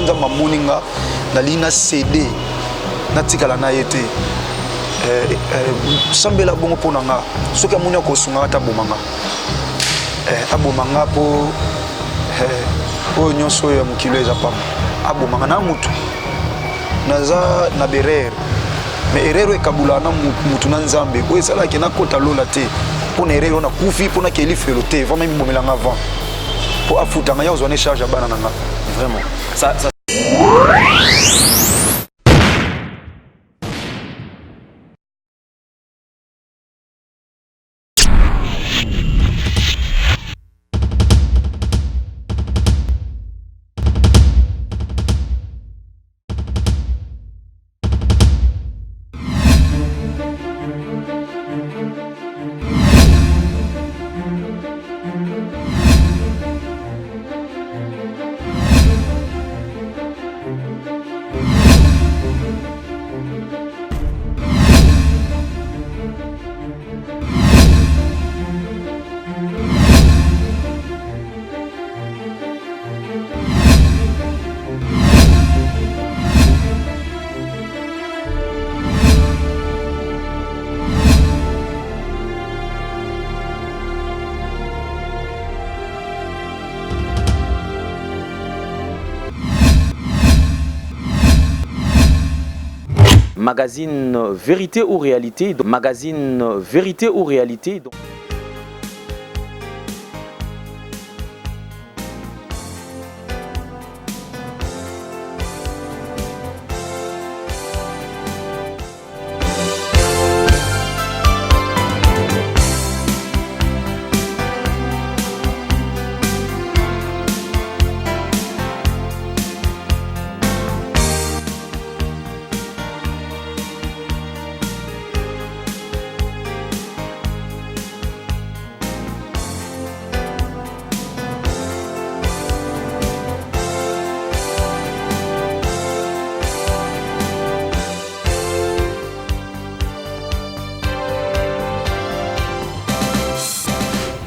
Nzambe amoni nga nalingi na cede, natikala na ye te. Eh, eh, sambela bongo mpo na nga, soki amoni akosunga nga, ata aboma nga, eh, aboma nga mpo eh, oyo nyonso oyo ya mokili eza pamba. Aboma nga na mutu naza na berere, mais erreur oyo ekabulaka na mutu na Nzambe, oyo esalaki nakota lola te mpo na erreur oyo nakufi mpo nakeli felo te. Vraiment, emibomelanga avant mpo afutanga ya kozwa ne charge ya bana na nga. Vraiment, ça. Magazine Vérité ou Réalité, magazine Vérité ou Réalité.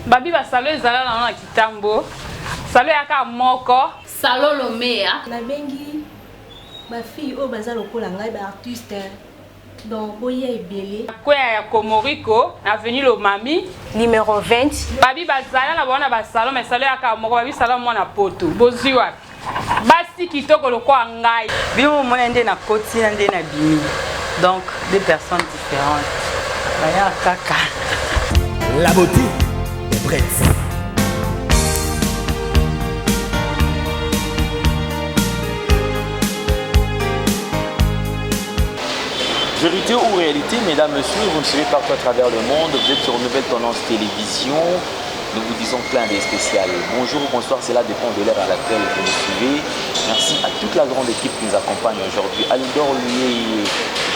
Babi basalo ezala nango na kitambo, salo eyaka moko. Salo Lomea. Nabengi ba fille oyo baza lokola ngai, ba artiste, donc boya ebele. Kweya ya Komoriko, avenue Lomami. Numéro 20. Babi bazala na bango na basalo, mais salo eyaka moko. Babi salo mwana poto. Bozwi wapi? Basi kitoko lokola ngai. Bino bomona nde nakoti na nde nabimi, donc deux personnes différentes baya kaka. La beauté est prête. Vérité ou réalité, mesdames, messieurs, vous nous suivez partout à travers le monde. Vous êtes sur Nouvelle Tendance Télévision. Nous vous disons plein des spéciales. Bonjour ou bonsoir, cela dépend de l'heure à laquelle vous nous suivez. Merci à toute la grande équipe qui nous accompagne aujourd'hui. Alidor Lié,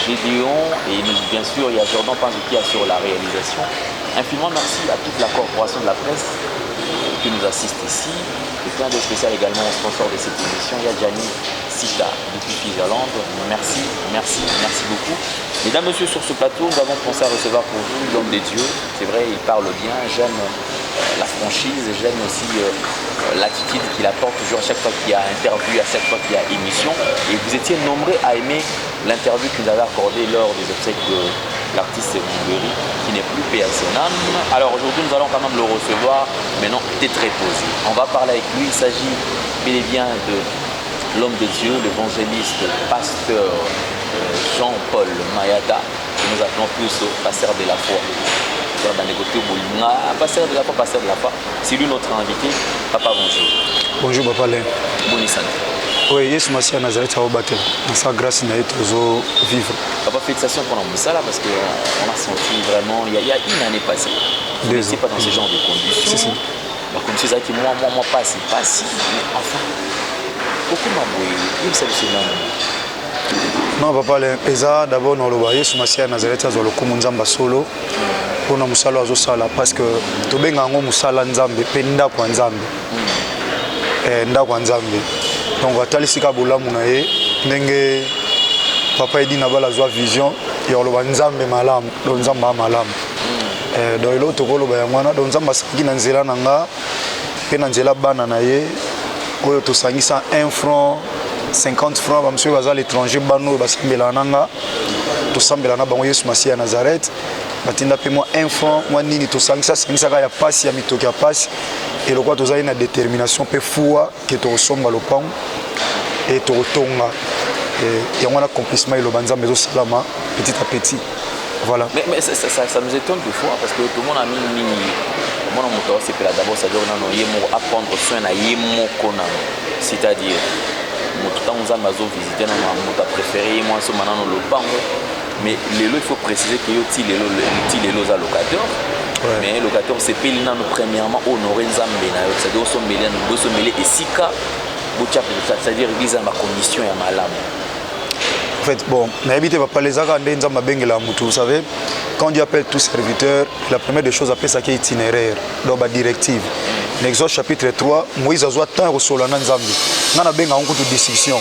Gédéon et nous, bien sûr, il y a Jordan Panzo qui assure la réalisation. Infiniment merci à toute la corporation de la presse qui nous assiste ici. Et plein de spécial également au sponsor de cette émission, il y a Gianni Sita depuis Switzerland. Merci, merci, merci beaucoup. Mesdames, Messieurs, sur ce plateau, nous avons pensé à recevoir pour vous l'homme de Dieu. C'est vrai, il parle bien, j'aime la franchise, j'aime aussi l'attitude qu'il apporte toujours à chaque fois qu'il y a interview, à chaque fois qu'il y a émission. Et vous étiez nombreux à aimer l'interview qu'il nous avait accordée lors des obsèques de l'artiste Mougueri, qui n'est plus paix à son âme. Alors aujourd'hui, nous allons quand même le recevoir, maintenant peut-être très posé. On va parler avec lui, il s'agit bel et bien de l'homme de Dieu, l'évangéliste, pasteur Jean-Paul Mayata, que nous appelons plus pasteur de la foi. Pasteur de la foi, pasteur de la foi. C'est lui notre invité. Papa, bonjour. Bonjour, Papa Len. Bonne santé. Oui, Yesu Masiya Nazareth aobatela. Dans sa grâce, na tozo vivre. Papa, félicitations pour la parce qu'on a senti vraiment, il y a une année passée, vous n'étiez pas dans ce genre de conditions. Si, si. La condition, c'est que moi, pas si, pas si, mais enfin, pourquoi m'a il Non, papa, eza d'abord naloba Yesu Masiya Nazareth azwa lokumu, Nzambe solo mpona mosala azosala, parce que tobenga yango mosala Nzambe mpe ndako ya Nzambe, ndako ya Nzambe. Donc atalisi kaka bolamu na ye, ndenge papa Edi Nabala azwa vision ya koloba Nzambe malamu. Donc Nzambe aa malamu. Donc eloko tokoloba yango wana. Donc Nzambe asalaki na nzela na nga mpe na nzela bana na ye oyo tosangisa un franc. 50 francs, bamosusu baza à l'étranger, bano oyo basambelaka na nga, tosambela na bango Yesu Masiya ya Nazareth, batinda mpe mwa 1 franc, mwa nini, tosangisa sangisaka ya pasi ya mitoki ya pasi. Eloko tozali na détermination mpe foi ke tokosomba lopango e tokotonga yango wana, accomplissement eloba Nzambe ezosalama petit à petit, voilà. Mais ça nous étonne des fois parce que tout le monde a mis mingi mwana moto aosepela d'abord, c'est-à-dire nano ye moko aprendre soin na ye moko nano, c'est-à-dire moto ntango Nzambe azovisite nano moto apréféré ye mwa asomba nano lopango. Mais lelo, il faut préciser que yo ti lelo oza locataire. Mais locataire osepeli nano premièrement honorer Nzambe na yo, c'est-à-dire osombeli nano, bosombeli esika botya, c'est-à-dire église na bacondition ya malamu. En fait, bon, nayebi te papa, ezaka nde Nzambe abengelaka motu. Vous savez, quand Dieu appelle tout serviteur, la première des choses, apesaki itinéraire, donc badirective. Na Exode chapitre 3, Moïse azwa temps ya kosolola na Nzambe. Ngai nabenga yango kutu discussion.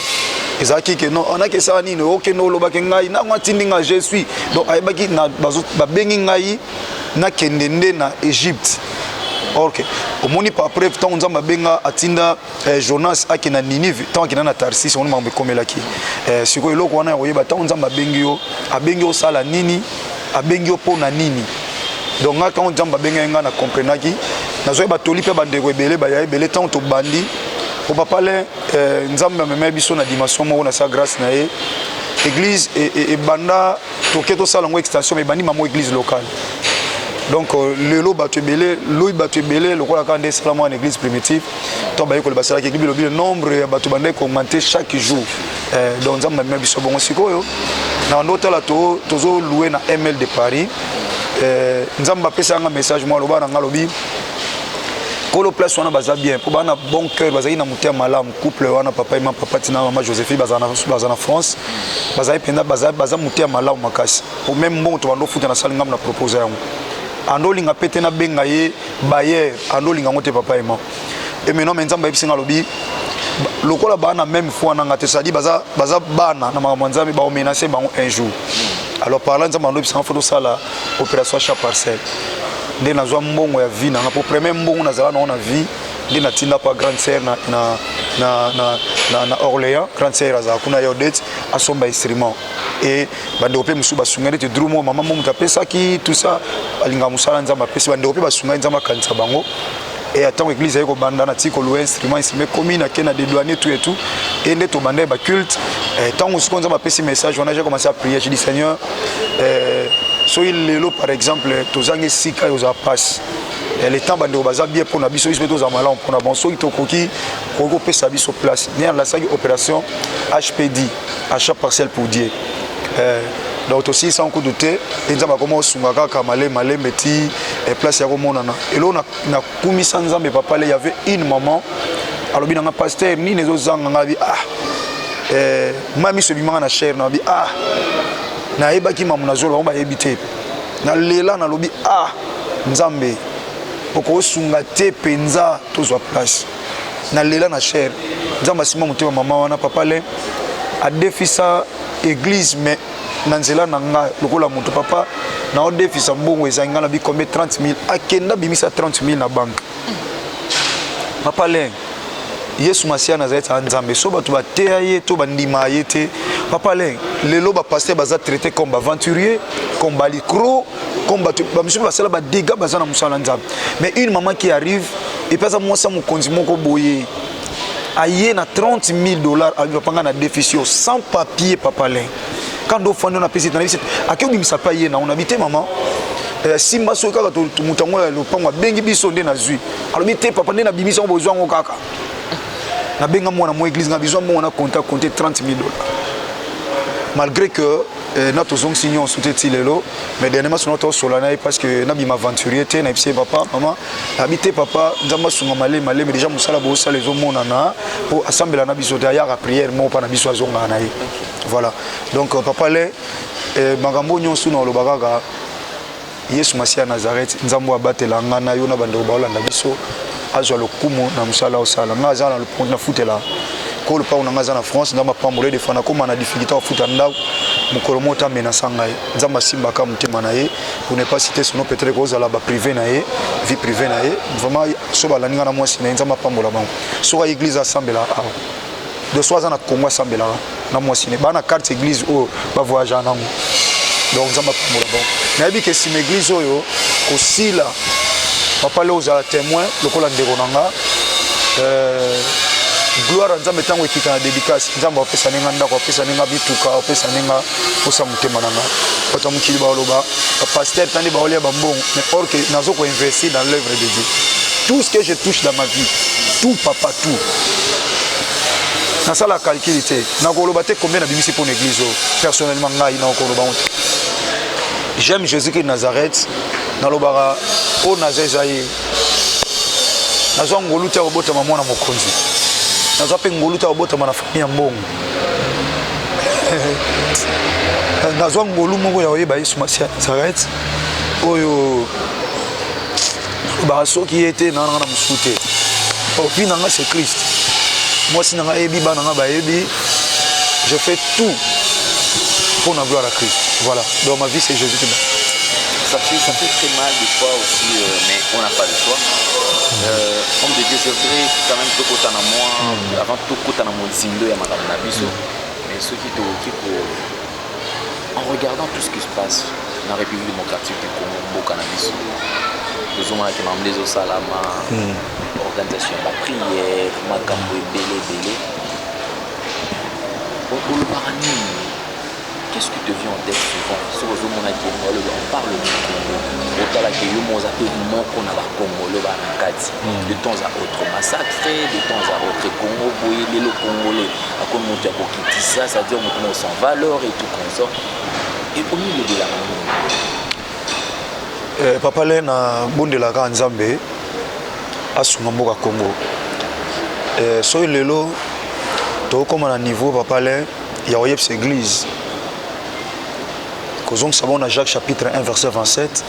Ezalaki ke non, onaki esala nini, okende olobaki ngai nango atindi ngai, je suis donc ayebaki babengi ngai nakende nde na Égypte. Ok, omoni par preuve, ntango Nzambe abenga, atinda Jonas akende na Ninive, ntango akenda na Tarsis, omoni makambo ekomelaki. Sikoyo eloko wana ya koyeba ntango Nzambe abengi yo, abengi yo osala nini, abengi yo mpo na nini. Donc ngai, ntango Nzambe abengaki ngai, na comprenaki, nazoyeba toli mpe bandeko ebele baya ebele. Ntango tobandi po papa le Nzambe amemaki biso na dimension moko na sa grâce na ye, église ebanda toke tosala yango extension, mais ebandi mamo église locale. Donc lelo bato ebele, loyi bato ebele, lokola kaka nde esalama na église primitive to bayekoli basalaki église, lobi le nombre ya bato bandaki koaugmenter chaque jour. Donc Nzambe amema biso bongo. Sikoyo na bando otala, tozoloue na ML de Paris. Nzambe apesaka nga message moko, aloba na nga, alobi kolo place wana baza bien mpo baa na bon cœur, bazalaki na motema malamu. Couple wana, papa ema, papa tina mama Joséphine, baza na France, bazali mpenza baza motema malamu makasi. Po même mbongo tobanda ofuta na sali, ngambo na propose yango, ando olinga mpe te nabenga ye bailleur, ando olinga yango te, papa ema. Et maintenant, me Nzambe ayebisi nga, alobi lokola baa na même foi na nga te, c'est-à-dire baza bana na makambo ya Nzambe, baomenace bango un jour. Alors par là, Nzambe ando oyebisanga fo tosala opération achat parcelle. Nde nazwa mbongo ya vie nanga, po premier mbongo nazala nango na vie, nde natinda pa grande sœur na Orléans. Grande sœur azala kuna ya Odette, asomba instrument. E bandeko mpe mosusu basungai, neti dru moko mama mo moto apesaki, tout ça, alingaka mosala Nzambe, apesi bandeko mpe basungai, Nzambe akanisa bango. E ntango église aye kobanda, na ti koluwa instrument, instrument ekomi, nake na dédouane, tout et tout, e nde tobanda ye baculte. Ntango sikoyo Nzambe apesi message wana, j'ai commencé à prier, j'ai dit: Seigneur, soki lelo par exemple tozangi esika, ozala pasi. Le temps bandeko baza bien mpona biso, biso mpe tozala malamu mpona bon, soki tokoki koki kopesa biso place. Nde alasaki opération HPD, achat partiel pour Dieu. Donc tosilisa nkutu te, e Nzambe akoma osunga kaka malembe malembe ti place ya komonana. Eloko nakumisa Nzambe, papa le, y avait une maman, alobi nanga: pasteur, nini ezozanga nga? Abi ah, ma miso ebimanga na chaire na, abi ah, nayebaki mamu nazoloba, bango bayebi te. Nalela, nalobi: ah Nzambe, okosunga te mpenza tozwa place. Nalela na chaire, Nzambe asimba motema mama wana, papa le, adefisa église, mais na nzela na nga lokola moto, papa, naodefisa mbongo ezangi nga na bikombe 30 000. Akenda bimisa 30 000 na banque. Papa le, Yesu Masiya nazali taa Nzambe, so bato bateya ye to bandima ye te. Papa le, lelo bapasteur baza traité comme baaventurier, comme balicro, comme bato bamisusu basala badégâts, baza na mosala Nzambe. Mais une maman qui arrive et puis aza mwasi ya mokonzi moko boye, aye na 30 000 $, alobi: papa, nga na déficit sans papier. Papa lin, quand ofandi wana, apesi na ake obimisa mpe aye nango, nabi te mama, simba, soki kaka moto yango ya lopango abengi biso nde nazwi. Alobi te papa, nde nabimisi yango, bozwa yango kaka. Nabenga mwana mo église, nga bizwa mbongo na compte, compte 30 000 $, malgré que na tozongisi nyonso te ti lelo. Mais dernièrement sono tosola na ye parce que nabima aventurier te, nayebisi ye: papa, mama, nabi te papa, Nzambe asunga malemi malemi, déjà mosala bosala ezomonana, mpo asambela na biso te, ayaka prière moko mpa na biso, azongaka na ye. Voilà, donc papa le, makambo nyonso na oloba kaka Yesu Masiya ya Nazareth, Nzambe abatela nga na yo na bandeko baolanda biso, azwa lokumu na mosala osala. Nga aza na nafutela ko lopango na nga aza na France. Nzambe apambola ye. Defa nakóma na difficulté afuta ndako, mokolo moko ta amenasa ngai, Nzambe asimbaka motema na ye, pour ne pas citer son nom, peut-être kozala baprivé na ye, vie privée na ye. Vraiment, so balandi nga na mwasi na ye, Nzambe apambola bango. Soki église asambela awa. De so aza na Congo, asambelaka na mwasi ne baa na carte église oyo bavoyagea nango. Donc Nzambe apambola bango. Nayebi ke nsima église oyo kosila, papa le ozala témoin lokola ndeko na nga, gloire ya Nzambe ntango ekita na dédicace, Nzambe apesa ndenge ndako, apesa ndenge bituka, apesa ndenge posa motema na nga. Bato ya mokili baloba bapasteur tandi baolia bambongo, mais or que nazo koinvestir dans l'œuvre de Dieu. Tout ce que je touche dans ma vie, tout, papa, tout, nasala calcul te. Nakoloba te combien nabimisi mpo na église oyo. Personnellement, ngai nakoloba ngo te. J'aime Jésus Christ Nazareth. Nalobaka oyo naza eza ye. Nazwa ngolu te ya kobotama mwana mokonzi, nazwa mpe ngolu te ya kobotama na famille ya mbongo. Nazwa ngolu moko ya koyeba Yesu Masiya Nazareth oyo nalobaka soki ye te, naa nanga na mosusu te. Vie na nga, c'est Christ. Mwasi na nga ayebi, bana nga bayebi. Je fais tout pour la gloire à Christ. Voilà, donc ma vie, c'est Jésus qui Ça fait très mal des fois aussi, mais on n'a pas le choix. Homme de Dieu, je voudrais quand même tokota na moi, avant tokota na mozindo ya makambo na biso, mais soki tokoki ko en regardant tout ce qui se passe na République démocratique du Congo, mboka na biso, tozomonaki makambo ezosalama, organisation ya baprière, makambo ebele ebele, olobaka nini? Qu'est-ce qui te vient en tête souvent soki ozomonaki olobi on parle du Congo, otalaki yo mo oza mpe moko na bacongolais baa na kati, de temps à autre massacre, de temps à autre Congo boye, lelo congolais akomi moto ya kokitisa, c'est-à-dire moto moko sans valeur et tout consort, omilobelaka nini? Papa le, nabondelaka Nzambe asunga mboka Congo. Soki lelo tokóma na niveau, papa le, ya koyebisa église kozongisa bango na Jacques chapitre 1 verset 27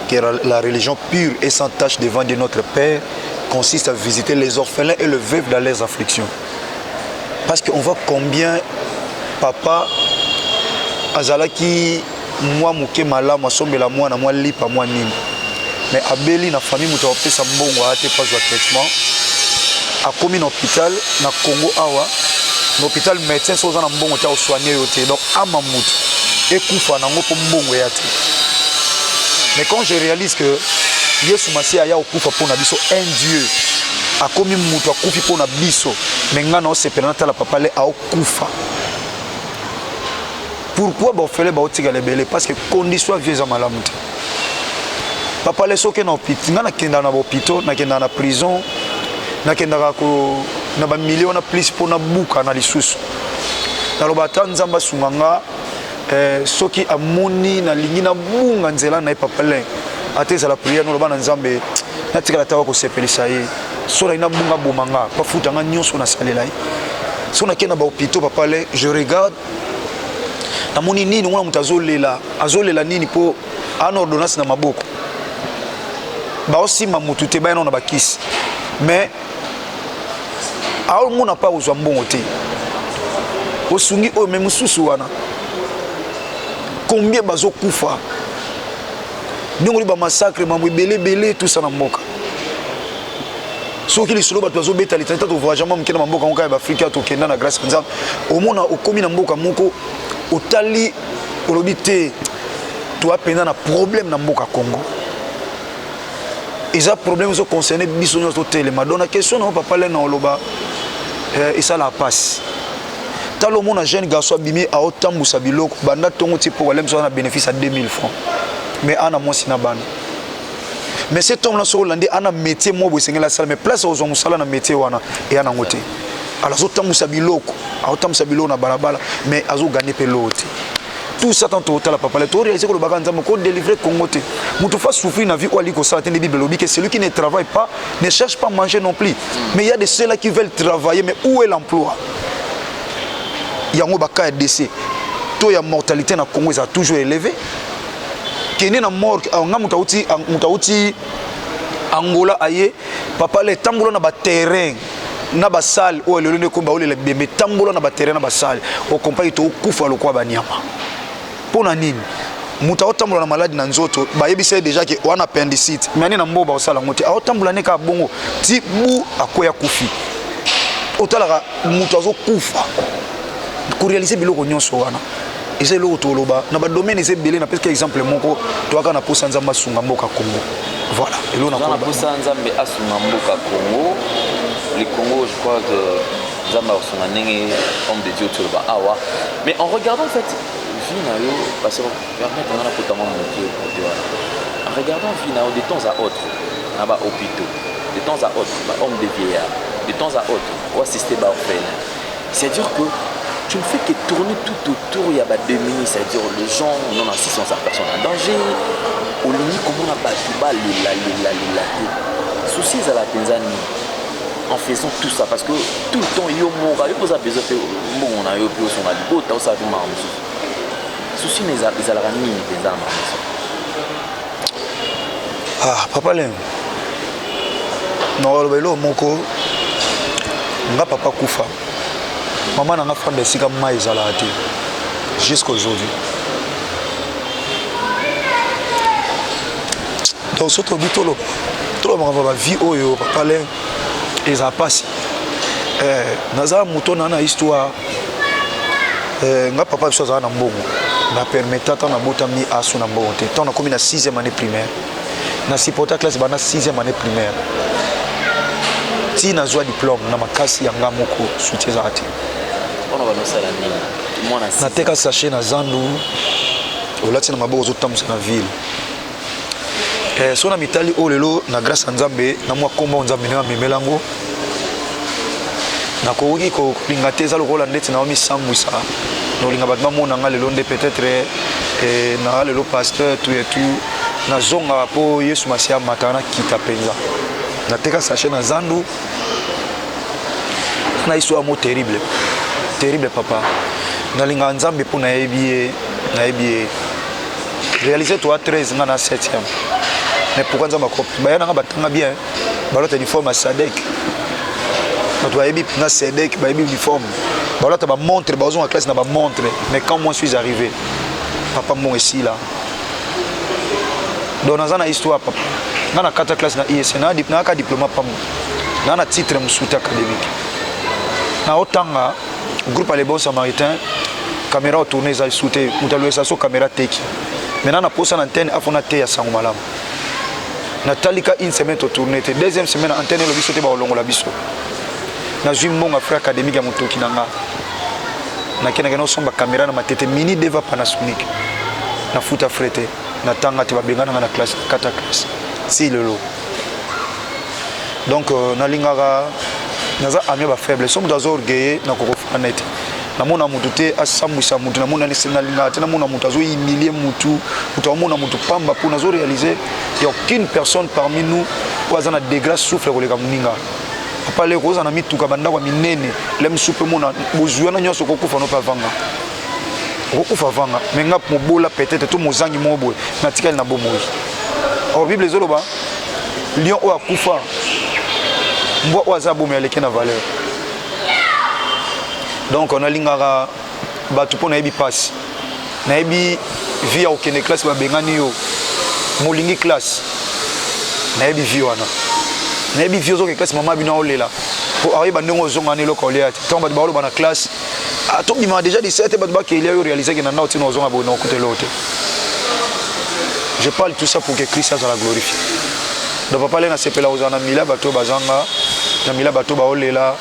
que la religion pure et sans tache devant Dieu notre Père consiste à visiter les orphelins et les veuves dans leurs afflictions, parce qu'on voit combien papa azalaki mwa moke malamu, asombela mwana mwa lipa, mwa nini, mais abeli na famille, moto akopesa mbongo aya te po azwa traitement. Akomi na hôpital na Congo awa, na hôpital, médecin so oza na mbongo te, akosoigne yo te. Donc ama motu ekufa nango mpo mbongo eya te. Mais quand je réalise que Yesu Masiya aya kokufa mpo na biso, un Dieu akomi moto, akufi mpo na biso, mais ngai na osepela natala papa le aokufa. Pourquoi baorphelin baotikala ebele? Parce que condition ya vie eza malamu te, papa le. Soki na hôpital, ngai nakendaka na bahôpitaux, nakendaka na prison, nakendaka ko na bamilio wana plus mpo nabuka na lisusu. Naloba ata Nzambe asunga nga, soki amoni nalingi nabunga nzela na ye, papa lin, ata ezala prière, noloba na Nzambe natikala taka kosepelisa ye. So nalingi nabunga, boma nga, bafuta nga nyonso nasalela ye. So nakende na bahôpitaux, papa le, je regarde, namoni nini wana, moto azolela, azolela nini mpo ana ordonnance na maboko, baosimba motu te, baya nano na bakisi, mais aomona mpa kozwa mbongo te. Osungi oyo, me mosusu wana combien bazokufa ndenge oli, bamassacre, mambo ebele ebele tusa na mboka. Soki lisolo bato bazobeta litani, ta tovoyage mwa moke na bamboka moko ya baafrika, tokenda na grâce ya Nzambe, omona okomi na mboka moko, otali, olobi te, toa mpenza na problème na mboka Congo. Eza problème ezoconcerne biso nyonso, totelema. Donc na question na yo, papa le, na oloba esalaka mpasi. Tala, omona jeune garçon abimi, aotambusa biloko banda ntongo ti po alemi, so aza na bénéfice ya 2000 francs, mais ana mwasi na bana. Mais cet homme là, soki olandi, ana métier moko boye esengeli asala, mais place akozwa mosala na métier wana eya nango te. Alors azotambusa biloko, azotambusa biloko na balabala, mais azogagner mpe loo te. Tout ça, tant totala, papa le, toréalise kolobaka Nzambe kodélivre Congo te. Moto fa souffrir na vie oyo ali kosala te. Nde Bible elobi que celui qui ne travaille pas ne cherche pas à manger non plus. Mais il y a de ceux-là qui veulent travailler, mais où est l'emploi? Yango bacas ya décès, taux ya mortalité na Congo eza toujours élevé. Kende na morgue nga, moto auti Angola aye, papa le, tambola na baterrain na basale oyo lelo nde komba olela bembe. Tambola na baterrain na basale, okomprendre tokufa lokola banyama. Mpo na nini? Moto aotambola na maladi na nzoto, bayebisa ye déjà ke wana appendicite, mais ane na mboka bakosala yango te. Aotambola ne kaka bongo ti bu akwea, kufi. Otalaka moto azokufa korealize biloko nyonso wana eza eloko toloba na badomaine eza ebele. Napesika exemple moko, toyaka na posa Nzambe asunga mboka Congo. Voilà eloko na posa Nzambe asunga mboka Congo, le Congo. Je crois que Nzambe akosunga ndenge homme de Dieu toloba awa. Mais en regardant en fait vie na yo, parce que permettre nga na kotama moke kote wana, en regardant vie na yo, de temps à autre na bahôpitaux, de temps à autre bahomme de vieillard, de temps à autre oassister baorphelin, c'est-à-dire que tu ne fais que tourner tout autour ya badémunis, c'est-à-dire les gens non assistance à personne en danger. Olingi komona bato balela lela lela te. Souci ezala mpenza nini en faisant tout ça? Parce que tout le temps yo moko yo mpoza besoin mpe mbongo na yo mpe osonga libota, osala mpe makambo mosusu. Souci na ezalaka nini mpenza na makambo mosusu? Ah, papa Lem, nakoloba eloko moko. Nga papa kufa, mama na nga fanda esika mai ezalaka te jusqu'aujourd'hui. Donc so tobi toloba toloba makambo ya bavie oyo, papa Lem, ezala mpasi. Naza moto na histoire. Nga papa biso azala na mbongo na permettre ntango nabotami asu na mbongo te. Ntango nakomi na 6e année primaire, na supporta classe banda 6e année primaire ti nazwa diplôme na makasi ya nga moko. Soutien ezala te. Mpona banosala nini mwana? Nateka sachet na zandu, olati na maboko, ozotambusa na ville. So na mitali oyo lelo, na grâce ya Nzambe, na mwa komba oyo Nzambe ndenge amemela yango, nakoki kolinga te. Eza lokola ndeti na misambwisa nakolinga bato bamona nga lelo nde peut-être naa lelo pasteur, tout et tout. Nazongaka mpo Yesu Masiya amataka nakita mpenza. Nateka sachet na zandu na histoire mo terrible, terrible, papa. Nalingaka Nzambe mpo nayebi ye, nayebi ye. Réalisé toi 13, nga na 7e. Mais pourquoi Nzambe akopi baya nanga batanga bien, balota uniforme ya Sadek? Bato bayebi na Sadek, bayebi uniforme, balota bamontre, bazonga classe na bamontre. Mais quand moi suis arrivé, papa, mbongo esila. Donc naza na histoire, papa. Nga na kata classe na ISC, nayaka diplôme pamba, naa na titre mosusu te académique. Naotanga groupe ya Les Bons Samaritains, caméra otourne eza esu te, moto aloyesa so caméra teki. Maintenant naposa na antenne afona te ya sango malamu. Natalika une semaine, totourne te. Deuxième semaine, antenne elobi so te, bakolongola biso. Nazwi mbongo ya frais académique ya motoki na nga, nakendaki nosomba caméra na Matete, mini deva Panasonic. Nafuta frais te, natanga te, babengana nga na classe, kata classe si lelo. Donc nalingaka, naza ami ya bafaible. So moto aza orgueilleux, nakokofana nete namona motu te asambwisa motu. Namona, nalingaka te namona moto azohumilie motu, moto amona motu pamba, mpo nazoréalise ya aucune personne parmi nous oyo aza na degré souffle koleka moninga. Papa leko, oza na mituka, bandako ya minene, le mosusu mpe mona bozwi wana nyonso, okokufa no mpe avanga, okokufa avanga. Me nga mobola peut-être to mozangi moko boye, natikali na bomoi. Or Bible ezoloba lion oyo akufa, mbwa oyo aza bomoi aleki na valeur. Donc nalingaka bato mpo nayebi mpasi, nayebi vie ya kokende classe babengani yo, molingi classe. Nayebi vie wana, nayebi vie ozoke classe, mama bino aolela po aoyeba ndenge ozonga na eloko olia te. Ntango bato baoloba na classe, ah, tobimaka déjà 17, bato bakelia, yo réalise ke na ndako ntina ozonga boye na okuta eloko te. Je parle tout ça pour que Christ azala glorifié. Donc papa le, nasepela kozala na mila bato oyo bazanga, na mila bato baolela,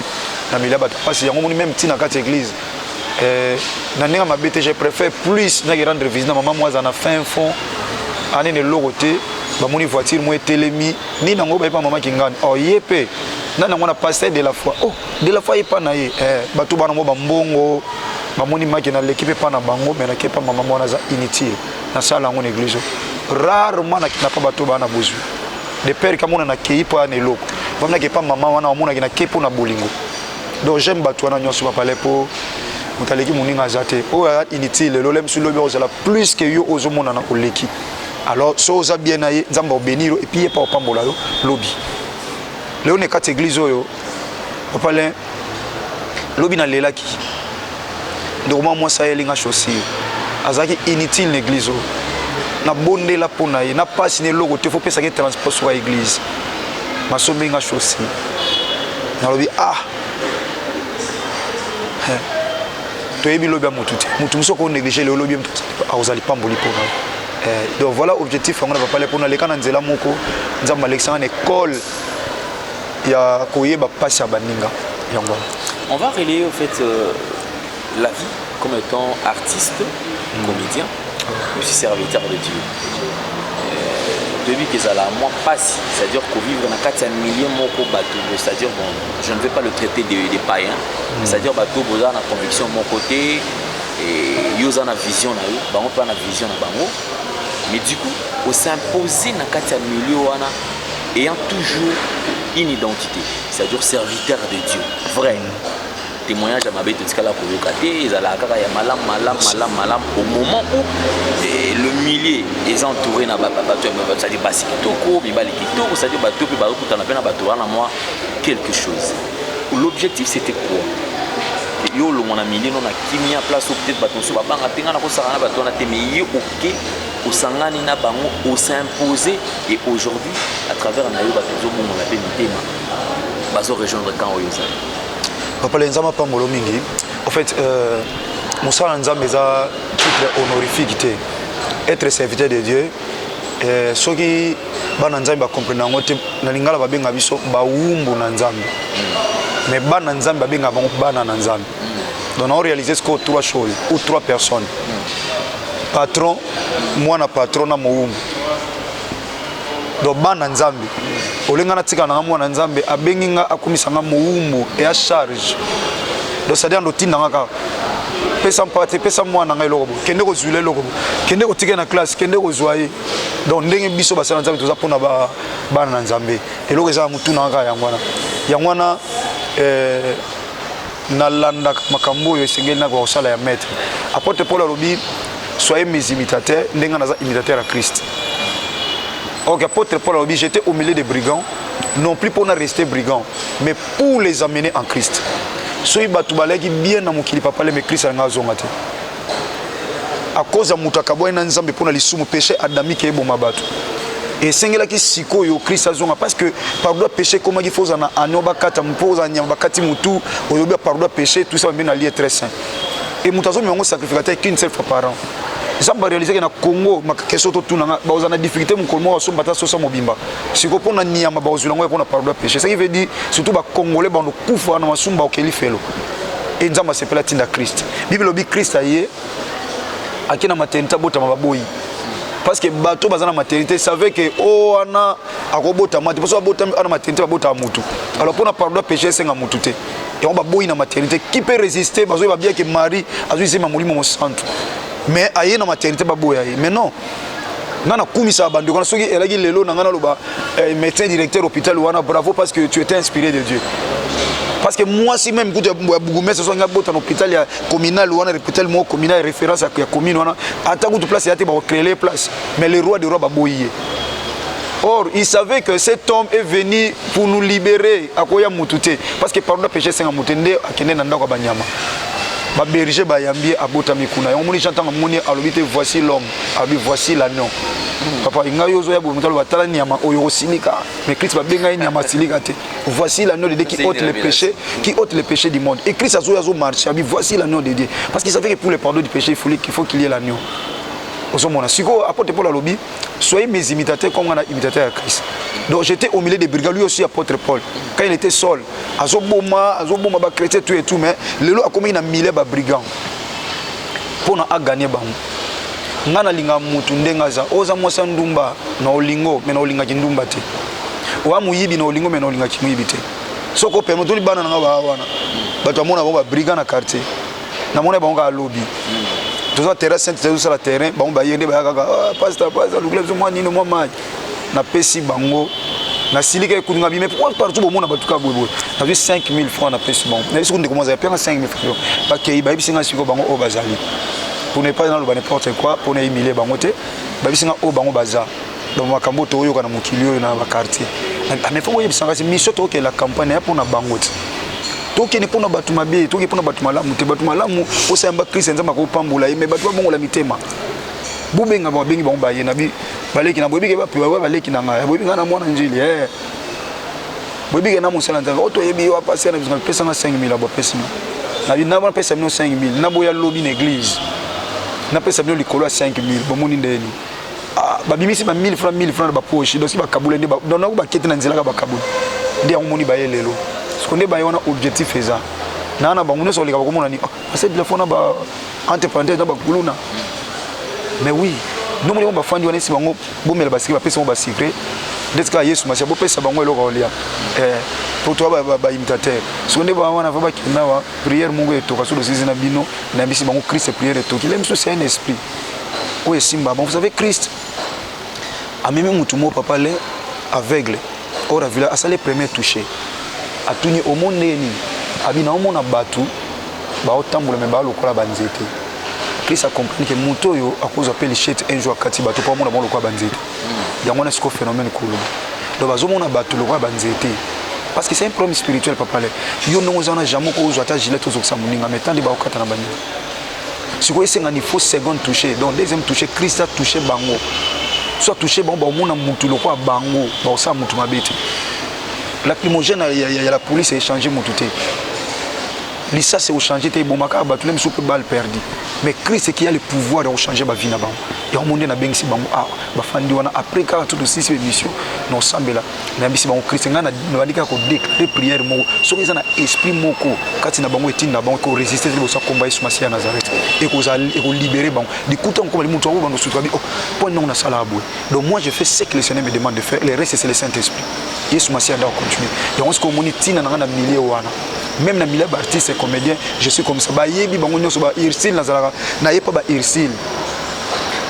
na mila bato mpasi. Yango moni même ntina kati église, na ndenge mabe te, je préfère plus naki rendre visite na mama mo aza na fin fond, anene eloko te. Bamoni voiture mo etelemi nini yango, bayepa mama Kingani. Oh, ye mpe nani yango na pasteur de la foi, oh, de la foi yepa na ye. Bato bana mo bambongo bamoni maki naleki mpe pa na bango, me nake pa mama mwana aza inutile. Nasala yango na église rarement, nakenda pa bato bana bozwi de père kamona nakei mpo aya na eloko vaminaki epa mama wana, omonaki nake mpo na bolingo. Donc j'aime bato wana nyonso bapale, mpo moto aleki moninga aza te. Oyo aza inutile lelo, le mosu lobi ozala plus que yo ozomonana oleki. Alors so oza bien na ye, Nzambe aobénir yo et puis ye mpa opambola yo lobi. Lelo na kati église oyo, papa Lin, lobi nalelaki ndeko mwa mwasi ayelinga chaussure, azalaki inutile na église oyo. Nabondela mpo na ye na pasi na eloko te, fo pesaki transport soka église, masombi nga chaussure. Nalobi ah. Toyebi lobi ya motu te. Motu mosusu ako négliger lelo, lobi akozala lipamboli mpona yo. Donc voilà objectif yango na papa le mpona leka na nzela moko. Nzambe alekisanga na école ya koyeba mpasi ya baninga, yango wana. On va relayer au fait la vie comme étant artiste, comédien, aussi serviteur de Dieu. Toyebi ke ezala mwa pasi, c'est-à-dire kovivre na kati ya milieu moko bato, c'est-à-dire, bon, je ne vais pas le traiter de païen, c'est-à-dire bato boza na conviction moko te, et yo oza na vision na yo, bango mpe na vision na bango, mais du coup os'impose na kati ya milieu wana ayant toujours une identité, c'est-à-dire serviteur de Dieu vrai. Témoignage ya mabe totikala koyoka te, ezalaka kaka ya malamu, malamu, malamu, malamu. Au moment où le milieu eza entouré na bato, c'est-à-dire basi kitoko, mibali kitoko, c'est-à-dire bato mpe bazokutana mpe na bato wana mwa quelque chose. L'objectif, c'était quoi? Yo olongwa na milieu no na kimia, place oyo peut-être bato mosusu babanga te, ngai nakosaka na bato wana te, mais ye oke osangani na bango, os'impose, et aujourd'hui à travers na yo bato ozobongola mpe mitema, bazorejoindre camp oyo ozali. Papa le, Nzambe apambolo mingi. En fait, mosala na Nzambe eza titre honorifique te. Être serviteur de Dieu, soki bana Nzambe bacomprendre yango te. Na lingala babenga biso bawumbu na Nzambe, mais bana Nzambe babengaka bango bana na Nzambe. Donc nao réaliser sikoyo trois choses ou trois personnes: patron, mwana patron na mowumbu. Donc bana Nzambe, olenga natika nanga mwana Nzambe abengi nga, akomisa nga mowumbu eya charge. Donc c'est-à-dire ndotinda nga kaka: pesa mpate, pesa mwana ngai eloko boye, kende kozwila eloko boye, kende kotika na classe, kende kozwa ye. Donc ndenge biso basala Nzambe, toza mpona bana na Nzambe. Eloko eza na motu na kaka yango wana, yango wana nalandaka makambo oyo esengeli na kosala ya maître. Apôtre Paul alobi: "Soyez mes imitateurs ndenge naza imitateur ya Christ." Ok, apôtre Paul alobi: "J'étais au milieu des brigands, non plus pour rester brigand, mais pour les amener en Christ." Soki bato balaki bien na mokili, papa leme, Christ alinga azonga te à cause ya moto akabwani na Nzambe mpo na lisumu, péché adamique eboma bato. Esengelaki sikoyo Christ azonga parce que pardon ya péché ekomaki fo ozala na agneau bakata, mpo ozala nyama bakati motu, oyobi ya pardon ya péché, tout ça bambe na lieu très saint, et moto azomema yango sacrificateur qu'une seule fois par an. Nzambe aréalisaki na Congo question totunanga, bazala na difficulté mokolo moko basomba ata sosa mobimba. Sikoyo mpo na nyama bazwila yango mpona pardon ya péché, ce qui veut dire surtout Bacongolais bando kufa na masumu, bakokeli felo. E Nzambe asepela, atinda Christ. Bible elobi Christ aye, ake na maternité, abotama, baboyi, parce que bato baza na maternité savait que o wana akobotama te, mposo abotami ana maternité, babotaka mutu. Alors mpona pardon ya péché esenga mutu te, yango baboyi na maternité. Qui peut résister? Bazoyeba bien ke Marie azwi zema Molimo Mosantu, mais aye na maternité, baboya ye. Mais non, nga nakumisaka bandeko na soki elaki lelo na nga naloba médecin directeur hôpital wana, bravo, parce que tu étais inspiré de Dieu, parce que mwasi même kutu ya bourgmestre so anga bota na hôpital ya communal wana, hôpital moko communal référence ya commune wana, ata kutu place ya te, bakocréer place, mais le roi de roi baboyi ye. Or, il savait que cet homme est venu pour nous libérer. Akoya mutu te. Parce que pardon péché senga mutu nde akende na ndako ya banyama. Baberger bayambi ye, abotami kuna. Yango moni Jean ntango amoni, alobi te: "Voici l'homme", alobi: "Voici l'agneau." Papa ngai ozoya boye, moto aloba: "Tala nyama oyo", osilika. Mais Christ babenga ye nyama, asilika te. Voici l'agneau de Dieu qui ôte le péché, qui ôte le péché du monde. Et Christ azoya, azomarche, abi: "Voici l'agneau de Dieu", parce qu'il savait que pour le pardon du péché, il faut qu'il y ait l'agneau. Ozomona sikoyo apôtre Paul alobi: "Soyez mes imitateurs comme nga imitateur ya Christ." Donc j'étais au milieu des brigands. Lui aussi, apôtre Paul, quand il était Saul, azoboma, azoboma bachrétien, tout et tout, mais lelo akomaki na milieu babrigand mpona aganye bango. Nga nalinga mutu ndenge aza. Oza mwasi ya ndumba na olingo, me na olingaki ndumba te. Oya moyibi na olingo, me na olingaki moyibi te. Soki opermettre, toli bana nanga baa wana, bato amona bango babrigand na quartier, namona bango kaka lobi toza terrain sainte, tozosala terrain, bango baye nde baya kaka: "Pasteur, pasteur, lukula biso mwa nini, mwa mai." Napesi bango, nasilika ekuninga bime. Pourquoi partout bomona bato kaka boyeboye? Nazwi 5000 francs, napesi bango. Nayebi soki ndeko mwa azali, apianga 5000 francs. Bakei, bayebisi nga sikoyo bango oyo bazali, pour ne pas naloba n'importe quoi, mpona humilier bango te. Bayebisi nga oyo bango baza. Donc makambo toyoka na mokili oyo na baquartier, mais fo boyebisa nga si mission tokokela campagne ya mpona bango te. Tokende mpona bato mabe, tokende mpona bato malamu te. Bato malamu osayamba Krist, Nzambe akopambola ye, mais bato babongola mitema. Bobenga bango, babengi bango, baye na bi baleki na boyebi ke bape baleki na ngai, boyebi ngai na mwana njili, boyebi ke na mosala Nzambe oyo toyebi yo apasi na biso. Pesanga 5000, abo apesi nga. Napesa bino 5000, naboya lobi na église, napesa bino likolo ya 5000. Bomoni ndeni babimisi ba 1000 francs, 1000 francs na bapoche. Donc soki bakabula nde, donc nako bakete na nzela kaka, bakabula nde yango. Moni baye lelo siko nde baye wana, objectif eza naa na bango nyonso koleka. Bakomona ni ase telefone na ba entre parenthèse na bakuluna. Mais oui, nomoni bango bafandi wana, esi bango bomela basecret, bapesa bango basecret ndeti kaka Yesu Masiya, bopesa bango eloko kolia po toa baimitateur. Siko nde bango wana fa bakenda wa prière moko etoka. So losisi na bino, nayebisi bango Christ, prière etoki le mosusu, c'est un esprit oyo esimba bon. Vous savez, Christ amemi mutu moko, papa le aveugle oyo na village, asali premier touché, atuni: "Omoni ndenge nini?" Abi: "Naomona bato baotambola, me baalokola banzete." Christ acomprendre ke moto oyo akozwa mpe lichete un jour akati bato mpo amona bango lokola banzete. Yango wana sikoyo phénomène koloba, donc bazomona bato lokola banzete parce que c'est un problème spirituel. Papa le yo ndongo oza wana, jamais okozwa ata gilette ozokisa moninga, mais tande baokata na baninga. Sikoyo esengani faut seconde touché, donc deuxième touché, Christ a touché bango. So atouche bango, baomona mutu lokola bango, baosala mutu mabe te. Lacrymogène ya la police échange mutu te, lisasi ekochange te, ebomaka bato le misu mpe balle perdue. Mais Christ qui a le pouvoir ya kochange bavie na bango, yango mo nde nabengisi bango awa, bafandi wana. Après kaka to tosilisi émission na osambela, nayebisi bango Christ. Ngai nabandi kaka kodéclare prière moko, soki eza na esprit moko kati na bango etinda bango korésister liboso ya komba Yesu Masiya ya Nazareth, ekolibere bango likuta nkoma moto ako bando sutuka bi oh mpo ndongo nasalaka boye. Donc moi, je fais ce que le Seigneur me demande de faire, le reste, c'est le Saint Esprit. Yesu Masiya nda continue yango. Soki omoni ntina na ngai na milieu wana, même na milieu baartiste et comédien, je suis comme ça. Bayebi bango nyonso, ba Ursile, nazalaka naye mpa ba Ursile,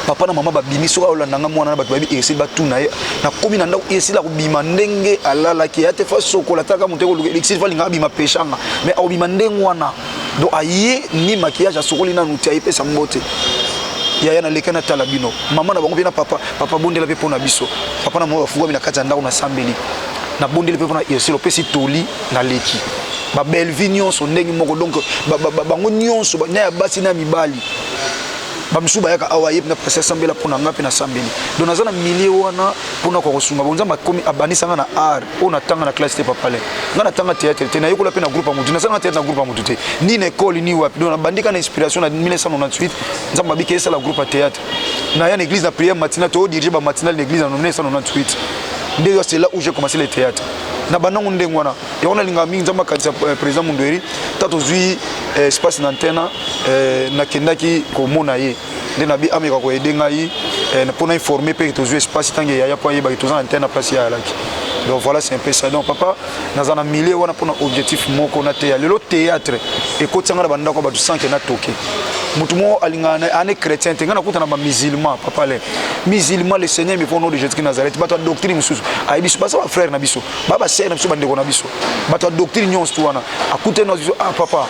papa na mama babimi. Soki aolanda nga mwana na bato bayebi Ursile, batuna ye. Nakomi na ndako, Ursile akobima ndenge alalaki ya te, fa sokola taka moto ekoluka Ursile, fa alingaka abima peshanga, mais akobima ndenge wana. Donc aye ni maquillage, asokoli nanu te, ayepesa mbote: "Yaya, naleki natala bino." Mama na bango mpe na papa: "Papa, bondela mpe mpo na biso." Papa na mama bafungwami na kati ya ndako, nasambeli, nabondeli mpe mpona Ursile, opesi toli, naleki. Babelvi nyonso ndenge moko, donc bango nyonso, na ya basi na ya mibali, bamisusu bayaka awa, ye na pasi asambela mpo na nga mpe nasambeli. Donc naza na milieu wana mpona kokosunga bo. Nzambe akomi abanisanga na art oyo natanga na classe te. Papale nga natanga théâtre te, nayekola mpe na groupe ya motu, nasalanga théâtre na groupe ya motu te, ni na école ni wapi. Donc nabandika na inspiration na 1998. Nzambe abiki esala groupe ya théâtre, naya na église na prière matinale, todirige bamatinale na église na 1998. Nde c'est là où j'ai commencé le théâtre na bandango ndenge wana. Yango nalingaka mingi Nzambe akanisa président Mundweri. Ta tozwi espace na antena, nakendaki komona ye nde nabi ameka koaider ngai mpona informer mpe tozwi espace ntange yaya mpo ayebaki toza na antena place ye ayalaki. Donc voilà, c'est un peu ça. Donc papa, naza na milieu wana mpona objectif moko na teya. Lelo théâtre ekotianga na bandako ya bato sans ke natoke motu moko alingaka ane chrétien te. Ngai nakuta na bamusulman, papa le musulman: "Le Seigneur me faut nom de Jésus Nazareth." Bato ya doctrine mosusu ayebi biso, baza bafrère na biso, ba basere na biso, bandeko na biso, bato ya doctrine nyonso tu wana akutani na biso: "Ah papa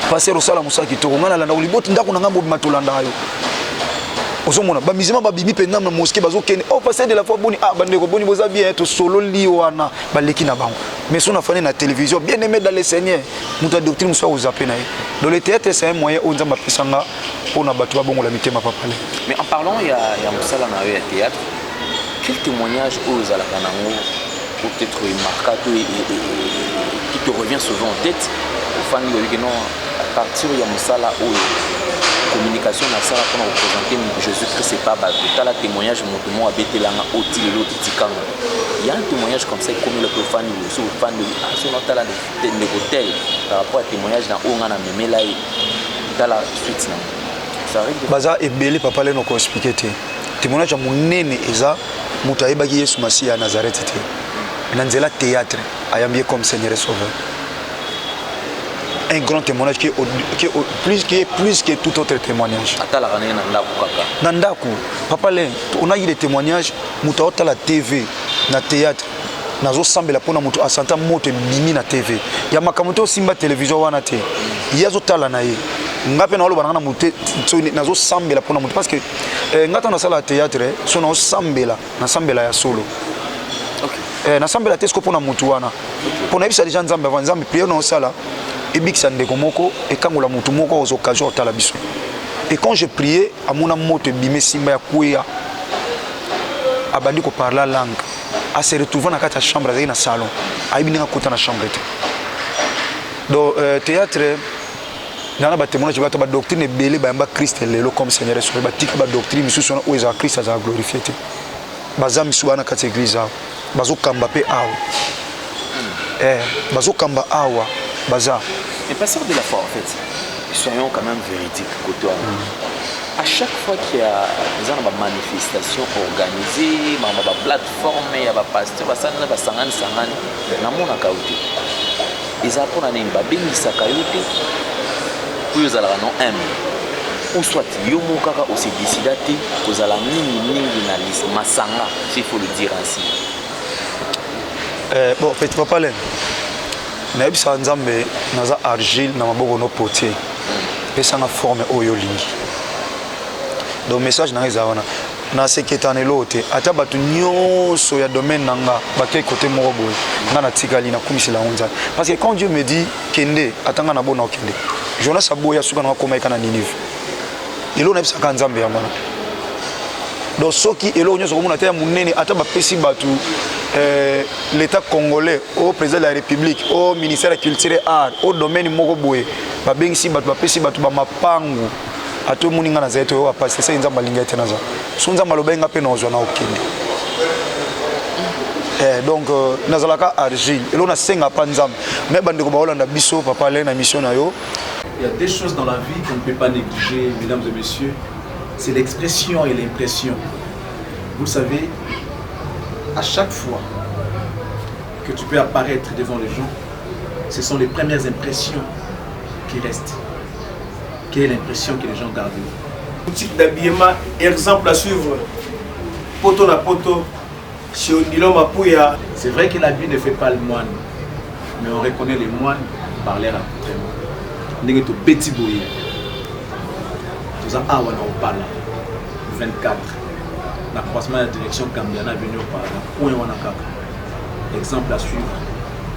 pasteur, osala mosala kitoko, ngai nalanda liboti ndako na ngai mobima, tolandaka yo." Ozomona bamusulman babimi mpenza na mosquée, bazokende: "Oh pasteur de la foi, boni? Ah bandeko, boni? Boza bien?" Tosololi wana, baleki na bango. Mais so nafandi na télévision: "Bien aimé dans le Seigneur", moto ya doctrine mosusu akozape na ye. Donc le théâtre, c'est un moyen oyo Nzambe apesanga mpona bato babongola mitema, papale. Mais en parlant ya mosala na yo ya théâtre, quel témoignage oyo ozalaka nango ou peut-être marqua to qui te revient souvent en tête, ofandi oyoki non, à partir ya mosala oyo, communication nasala mpona koprésente Jésus Christ epa bato, tala témoignage moto moko abetelanga oti lelo etikanga? Il y a un témoignage comme ça ekomi lope ofandi so, ofandi so, natala ndeko tel par rapport à témoignage na oyo nga na memela ye, tala suite nango, ça arrive? Baza ebele, papa leno koexpliquer te. Témoignage ya monene eza moto ayebaki Yesu Masiya ya Nazareth te, na nzela théâtre ayambi ye comme Seigneur et Sauveur. Un grand témoignage qui est plus que tout autre témoignage. Atalaka ndenge na ndako kaka. Na ndako, papa le, on a eu des témoignages, moto aotala TV na théâtre, nazosambela mpona moto asanta moto ebimi na TV ya makambo te, osimba télévision wana te, ye azotala na ye. Nga mpe naoloba nanga na moto te, nazosambela mpona moto parce que nga ntango nasala théâtre, so naosambela, nasambela ya solo. Nasambela te siko mpona motu wana, mpo nayebisa déjà Nzambe avant: "Nzambe, prière naosala ebikisa ndeko moko, ekangola motu moko ozwa occasion otala biso." Et quand je priais, amona moto ebima, esimba ya kweya, abandi koparler langue, ase retrouve na kati ya chambre. Azalaki na salon, ayebi ndenge akota na chambre te. Donc théâtre Nana ba témoignage bato ba doctrine ebele bayamba Christ lelo comme Seigneur et Sauveur, batika ba doctrine misusu wana oyo ezala Christ azala glorifié te. Baza misusu bana kati ya église awa, bazokamba mpe awa. Eh, bazokamba awa baza. Mais pasteur de la foi, en fait, soyons quand même véridiques, côté À chaque fois qu'il y a des manifestations organisées, ba plateforme ya ba pasteur, basangani basangani sangani, namonaka yo te. Eza mpona nini babengisaka yo te oyo ozalaka no humble ou soit yo moko kaka ose décida te kozala mingimingi na masanga, s'il faut le dire ainsi? Eh, bon, petit papa Len, nayebisaka Nzambe naza argile na maboko no potier, pesanga forme oyo olingi. Donc message na ngai eza wana, naseketa na eloko te, ata bato nyonso ya domaine na nga bakei kote moko boye, nga natikali nakumisela yango Nzambe, parce que quand Dieu me dit kende, ata nga nabona okende. Jonas aboya, suka nanga koma eka na Ninive. Eloko nayebisaka Nzambe yango wana. Donc soki eloko nyonso komona ata ya monene, ata bapesi bato l'État congolais, au président de la République, au ministère ya culture et art, au domaine moko boye, babengisi bato, bapesi bato bamapangu, ata omoni nga nazali te, oyo bapasi esali Nzambe alingi ete naza so Nzambe alobai nga mpe nazwa na okende. Eh, donc nazalaka argile, eloko nasenga mpa Nzambe. Me bandeko baolanda biso, papa Alain, na mission na yo. Il y a des choses dans la vie qu'on ne peut pas négliger, mesdames et messieurs. C'est l'expression et l'impression. Vous le savez, à chaque fois que tu peux apparaître devant les gens, ce sont les premières impressions qui restent. Quelle est l'impression que les gens gardent? Boutique d'habillement, exemple à suivre. Poto na poto, chez Odilon Mapuya. C'est vrai que l'habit ne fait pas le moine, mais on reconnaît les moines par leur accoutrement. Ndenge tobeti boye, toza awa na Opala 24, na croisement ya direction Gambia na avenue Opala, na coin wana kaka. Exemple à suivre,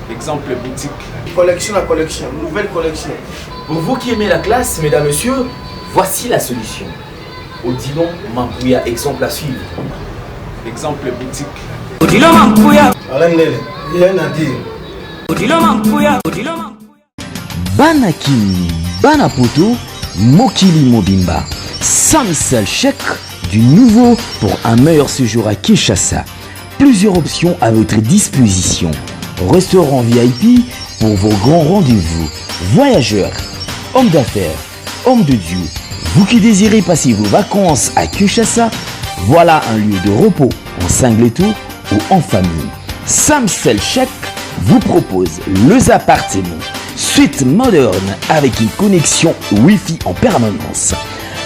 exemple boutique. Collection à collection, nouvelle collection. Pour vous qui aimez la classe, mesdames, messieurs, voici la solution. Odilon Mampouya, exemple à suivre. Exemple boutique. Odilon Mampouya. Alain Lele, rien à dire. Odilon Mampouya, Odilon Mampouya. Bana Kin, Bana Poto, Mokili Mobimba. Samsel Chèque, du nouveau pour un meilleur séjour à Kinshasa. Plusieurs options à votre disposition. Restaurant VIP pour vos grands rendez-vous. Voyageurs, hommes d'affaires, hommes de Dieu, vous qui désirez passer vos vacances à Kinshasa, voilà un lieu de repos en singleto ou en famille. Samsel Chèque vous propose les appartements, suite moderne avec une connexion Wi-Fi en permanence.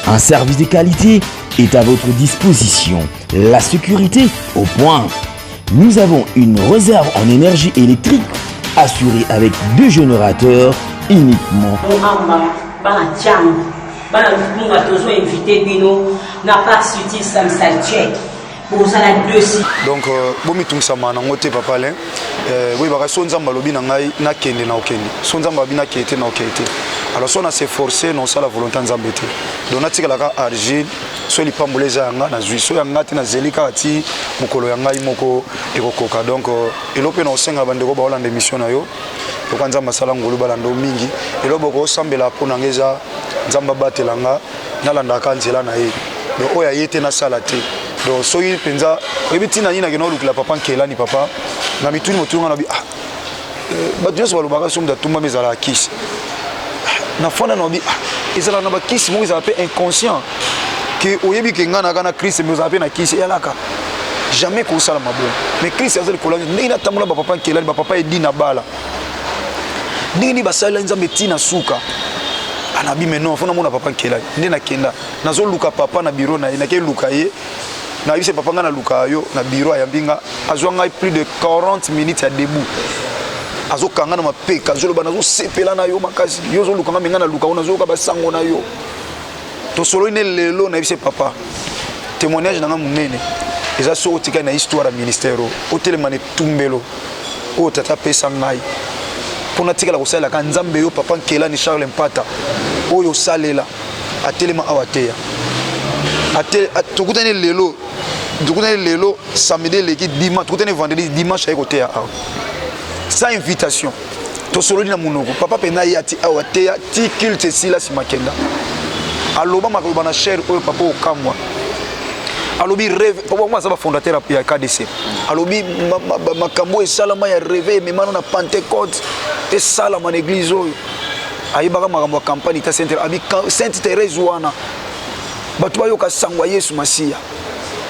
Un service de qualité est à votre disposition. La sécurité au point. Nous avons une réserve en énergie électrique assurée avec deux générateurs uniquement. Mont-Amba, bana Tshangu, bana Lukunga, tozo invité bino na Parc City Samsal Check. Bozala dessus. Donc bomitungisama nango te, papa Alain. Boyebaka so Nzambe alobi na ngai nakende, na okende. So Nzambe alobi nakende te, na okende te. Alors so na se force na osala volonté ya Nzambe te. Donc natikalaka argile, so lipambolo eza ya nga, nazwi, so ya nga te, nazeli kaka ti mokolo ya ngai moko ekokoka. Donc eloko mpe na osenga bandeko baolanda émission na yo, lokola Nzambe asala ngolu balanda yo mingi, eloko bokosambela mpo na nga eza Nzambe abatela nga, nalandaka nzela na ye. Donc oyo aye te, nasala te. Donc soki mpenza oyebi ntina nini nakende olukela papa Nkelani, papa na mituni motuni nga na bi, ah, bato nyonso balobaka so moto atumbami ezalaka kisi. Na fanda na obi, ah, ezalaka na bakisi moko, ezala mpe inconscient ke oyebi ke ngai naka na Christ, mais ozala mpe na kisi eyalaka jamais kosalama bongo. Mais Christ aza likolo. Ndenge natambola, bapapa Nkelani, bapapa Edi na bala, ndenge nini basalela Nzambe ntina suka anabi. Mais non, fo namona papa Nkelani. Nde nakenda, nazoluka papa na bureau na ye, nakeluka ye, nayebisi papa ngai naluka yo na bureau. Ayambi nga, azwa ngai plus de 40 minutes ya debout, azokanga na mapeka, azoloba: "Nazosepela na yo makasi, yo ozoluka nga, me ngai naluka yo, nazoyoka basango na yo." Tosololi ne lelo. Nayebisi papa, témoignage na nga monene eza soki otikali na histoire ya ministère oyo, otelema na etumbelo oyo tata apesa ngai mpo natikala kosalelaka Nzambe. Yo papa Nkelani Charles Mpata oyo osalela, atelema awa teya. Tokutani lelo, tokutani lelo samedi eleki, dimanche tokutani, vendredi, dimanche aye koteya awa sans invitation. Tosololi na monoko. Papa mpenza ye ati awa teya ti culte esila nsima kenda. Aloba makoloba na chaire oyo papa okamwa. Alobi rêve, papa bango aza ba fondateur ya KDC. Alobi makambo esalama ya rêve ememana na Pentecôte esalama na église oyo. Ayebaka makambo ya campagne ta Sainte abi Sainte Thérèse wana. Bato bayoka sango ya Yesu Masiya.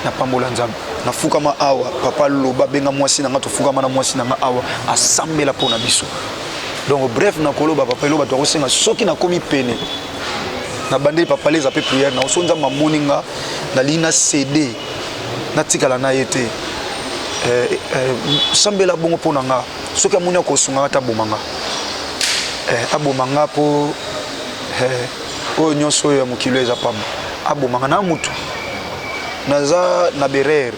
Napambola Nzambe. Nafukama awa, papa loba benga mwasi na nga, tofukama na mwasi na nga awa, asambela mpo na biso. Donc bref, nakoloba papa elo bato bakosenga soki nakomi pene nabandeli papa leza mpe prière na oso Nzambe amoni nga nalingi na cede natikala na ye te. Sambela bongo mpo na nga soki amoni akosunga nga ata aboma nga. Aboma nga mpo oyo nyonso oyo ya mokili eza pamba. Aboma nga na mutu naza na berere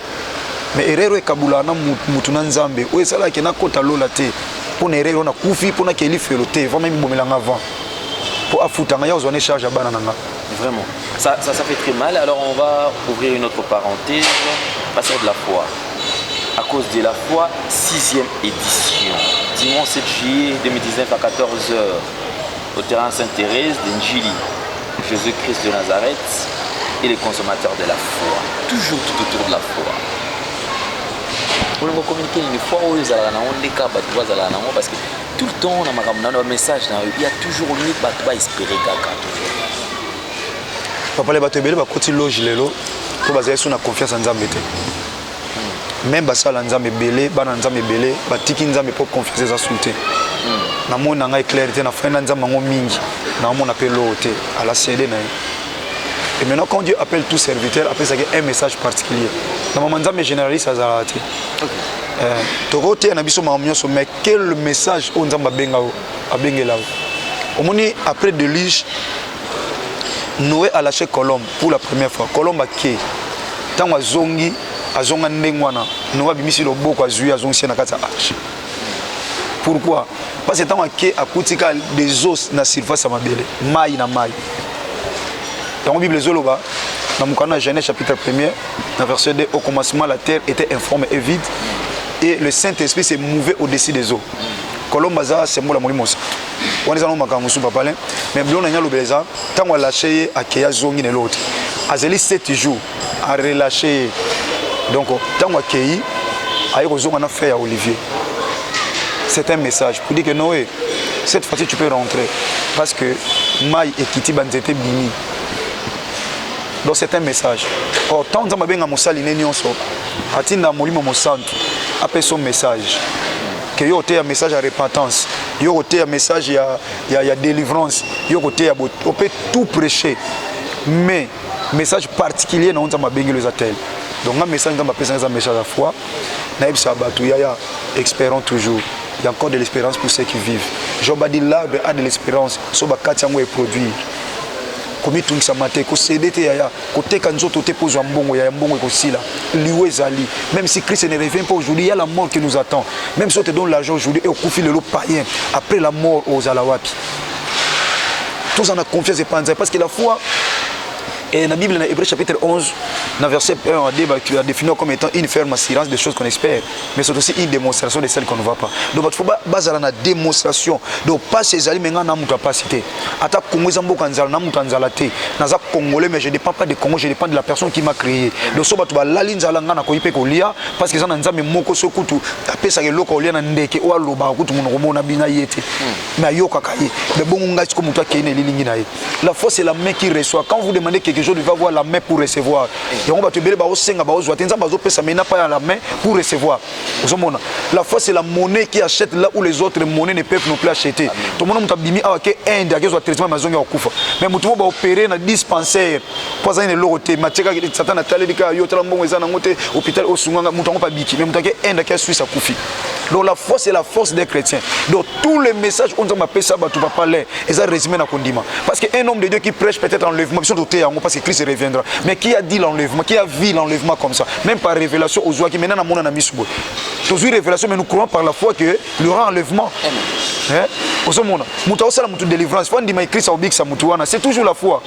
mais erreur oyo ekabulaka na mutu na Nzambe oyo esalaka nakota lola te mpo na erreur oyo nakufi mpo nakeli felo te vraiment mibomela nga avant mpo afuta nga ya ozwa ne charge ya bana na nga. Vraiment, ça fait très mal. Alors on va ouvrir une autre parenthèse, passer de la foi. À cause de la foi, 6e édition. Dimanche 7 juillet 2019 à 14h, au terrain Sainte-Thérèse d'Ndjili, Jésus-Christ de Nazareth et les consommateurs de la foi. Toujours tout autour de la foi. On va communiquer une fois où ils allaient parce que tout le temps, on a un message, il y a toujours une bato ba espérer kaka toujours. Papa le bato ebele bakoti loge lelo po bazali so na confiance ya Nzambe te. Même basala Nzambe ebele, bana Nzambe ebele batiki Nzambe po confiance eza su te. Namoni na ngai clair te, nafandi na Nzambe yango mingi, naomona mpe loo te, ala cede na ye. Et maintenant quand Dieu appelle tout serviteur, apesaki un message particulier. Na mama Nzambe généraliste azalaka te. Tokoteya na biso makambo nyonso, mais quel message oyo Nzambe abenga yo, abengela yo? Omoni après déluge, Noé a lâché Colombe pour la première fois. Colombe ake ntango azongi, azonga ndenge wana, Noé abimisi loboko, azwi, azongisi ye na kati ya arche. Pourquoi? Parce que ntango ake akuti kaka des os na surface ya mabele, mai na mai. Yango Bible ezoloba na mokanda na Genèse chapitre 1er na verset 2, au commencement la terre était informe et vide et le Saint-Esprit s'est mouvé au-dessus des eaux. Colombe aza symbole ya Molimo Santo. Wana eza nango makambo mosusu papa Alain, mais biloko na ngai alobela eza ntango alâche ye akei azongi na eloko te, azali 7 jours arelâche ye. Donc ntango akei aye kozonga na feuille ya olivier. C'est un message pour dire que Noé, cette fois-ci tu peux rentrer parce que mai ekiti, banzete bimi. Donc c'est un message. Or tant Nzambe abenga mosali ne nyonso, atinda Molimo Mosantu apesa message que yo oteya message ya repentance, yo oteya message ya délivrance, yo oteya, on peut tout prêcher, mais message particulier na Nzambe abengeli eza tel. Donc nga message Nzambe apesa eza message ya foi. Nayebisa bato yaya, espérons toujours, il y a encore de l'espérance pour ceux qui vivent. Job a dit l'arbre a de l'espérance, so bakati yango eproduire. Komitungisama te, kosede te yaya, koteka nzoto te mpo ozwa mbongo yaya, mbongo ekosila, liwa ezali. Même si Christ ne revient pas aujourd'hui, il y a la mort qui nous attend. Même si on te donne l'argent aujourd'hui et okufi lelo païen, après la mort ozala wapi? Tous en a confiance epa Nzambe, parce que la foi et la Bible, dans Hébreux chapitre 11, dans verset 1 à 2, tu as défini comme étant une ferme assurance des choses qu'on espère, mais c'est aussi une démonstration de celles qu'on ne voit pas. Donc, il faut baser la démonstration. Donc, pas ces alliés, mais on a pas cité. Ata Congo eza mboka nzala, na mutu nzala te. Naza congolais, mais je dépends pas de Congo, je dépends de la personne qui m'a créé. Donc, so bato balali nzala, nga nakoki mpe kolia parce que eza na Nzambe moko so kutu apesaka eloko olia na ndeke oyo alobaka kutu monoko moko na bina ye te, mais ayokaka ye. Mais bongo ngai siko moto akei na elilingi na ye. La foi, c'est la main qui reçoit. Quand vous demandez quelque chose, il va voir la main pour recevoir. Yango bato ebele baosenga, baozwa te. Nzambe azopesa, mais n'a pas la main pour recevoir. Ozomona, la foi, c'est la monnaie qui achète là où les autres monnaies ne peuvent non plus acheter. Tomona moto abimi awa ke Inde, akezwa traitement, mazongi ya kokufa, mais moto mo baopéré na dispensaire mpo azali na eloko te, matieka Satan ataleli kaka yo, tala mbongo eza nango te, hôpital osunganga moto yango mpe abiki, mais moto ake Inde, ake Suisse, akufi. Donc la foi, c'est la force des chrétiens. Donc tous les messages oyo Nzambe apesa bato papa le eza résumé na kondima, parce que un homme de Dieu qui prêche peut-être enlèvement, biso toteya yango parce que Christ reviendra, mais qui a dit l'enlèvement, qui a vu l'enlèvement comme ça? Même par révélation ozwaki maintenant namona na miso boye, tozwi révélation, mais nous croyons par la foi que il y aura enlèvement. Hein? Ozomona moto aosala moto délivrance, fo andima Christ aobikisa moto wana, c'est toujours la foi.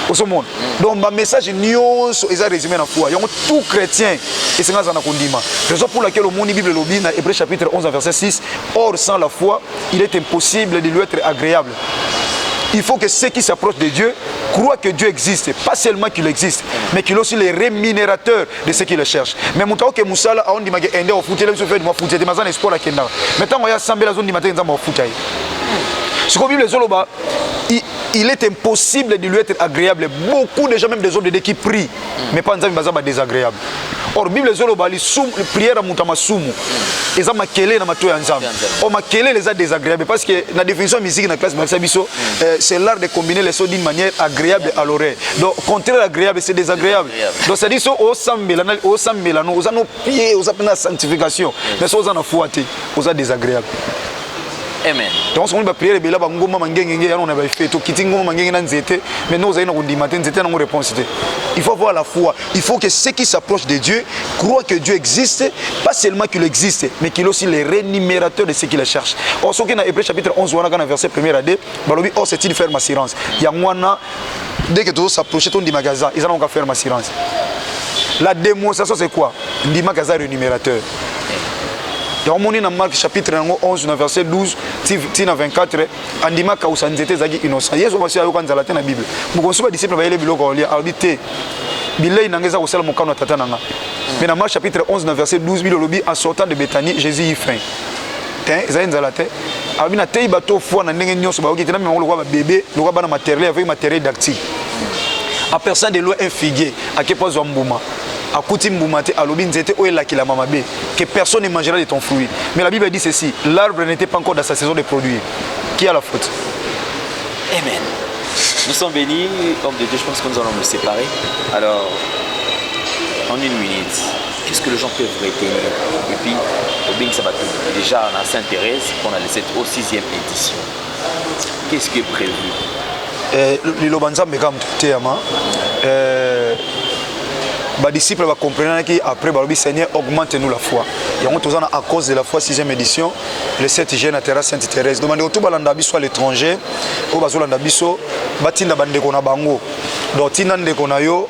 Ozomona, donc bamessage nyonso eza résumé na foi. Yango tout chrétien esenga aza na kondima, raison pour laquelle omoni Bible elobi na Hébreu chapitre 11 verset 6: or sans la foi, il est impossible de lui être agréable. Il faut que ceux qui s'approchent de Dieu croient que Dieu existe. Pas seulement qu'il existe, mais qu'il est aussi le rémunérateur de ceux qui le cherchent. Mais moto aoke mosala, aondimaki ende ofutela biso fe mafuti te, maza na espoir akendaka. Mais ntango ya sambela, azondima te Nzambe aofuta ye. Sikoyo Bible ezoloba: il est impossible de lui être agréable. Beaucoup de gens, même des hommes de Dieu qui prient, mais pas Nzambe, baza badésagréable. Or Bible ezoloba lisumu, prière ya moto ya masumu eza makelele na matoi ya Nzambe. Or makelele eza désagréable, parce que na définition ya musique na classe bakisa biso, c'est l'art de combiner les sons d'une manière agréable à l'oreille. Donc contraire agréable, c'est désagréable. Donc c'est à dire so osambela, osambela no oza no pied, oza mpe na sanctification, mais so oza na foi te, oza désagréable. Amen. Donc soki baprière ebele, bangomba mangengenge yana na baeffet, tokiti ngomba mangenge na nzete, mais no ozali na kondima te, nzete nango réponse te. Il faut avoir la foi. Il faut que ceux qui s'approchent de Dieu croient que Dieu existe, pas seulement qu'il existe, mais qu'il est aussi le rémunérateur de ceux qui le cherchent. Or soki na Hébreu chapitre 11 wana kaka na verset 1 à 2 balobi: or c'est une ferme assurance. Yango wana, dès que tozos'approche, tondimaka aza, eza nango ka ferme assurance. La démonstration, c'est quoi? Ndimaka aza rémunérateur. Yango moni na Marc chapitre yango 11 na verset 12 ti na 24, andima kausa nzete ezalaki innocent. Yesu basi ayoka nzala te na Bible. Mokonso badisciple bayele biloko kolia, alobi te, bilei na nga eza kosala mokano ya tata na nga. Mais na Marc chapitre 11 na verset 12, Bible olobi: en sortant de Béthanie, Jésus eut faim. Te, ezali nzala te. Alobi nateyi bato foi na ndenge nyonso, bayoki te, na memango lokola babebe, lokola bana maternelle avec matériel didactique. Aperçut de loin un figuier, ake po azwa mbuma, akuti mbuma te. Alobi nzete oyo elakilama mabe, que personne ne mangera de ton fruit. Mais la Bible dit ceci: l'arbre n'était pas encore dans sa saison de produire. Qui a la faute? Amen. Nous sommes bénis, homme de Dieu, je pense que nous allons nous séparer. Alors, en une minute, qu'est-ce que les gens peuvent retenir? Et puis, au Bing Sabatou, déjà à Sainte-Thérèse, on a cette au sixième édition. Qu'est-ce qui est prévu? Liloba Nzambe kaka moto teyama. Badisciple bacomprenaki après, balobi: Seigneur, augmente nous la foi. Yango toza na À cause de la foi, 6e édition, le 7 juillet na terrasse Sainte Thérèse. Donc bandeko to balanda biso à l'étranger, oyo bazolanda biso, batinda bandeko na bango. Donc tinda ndeko na yo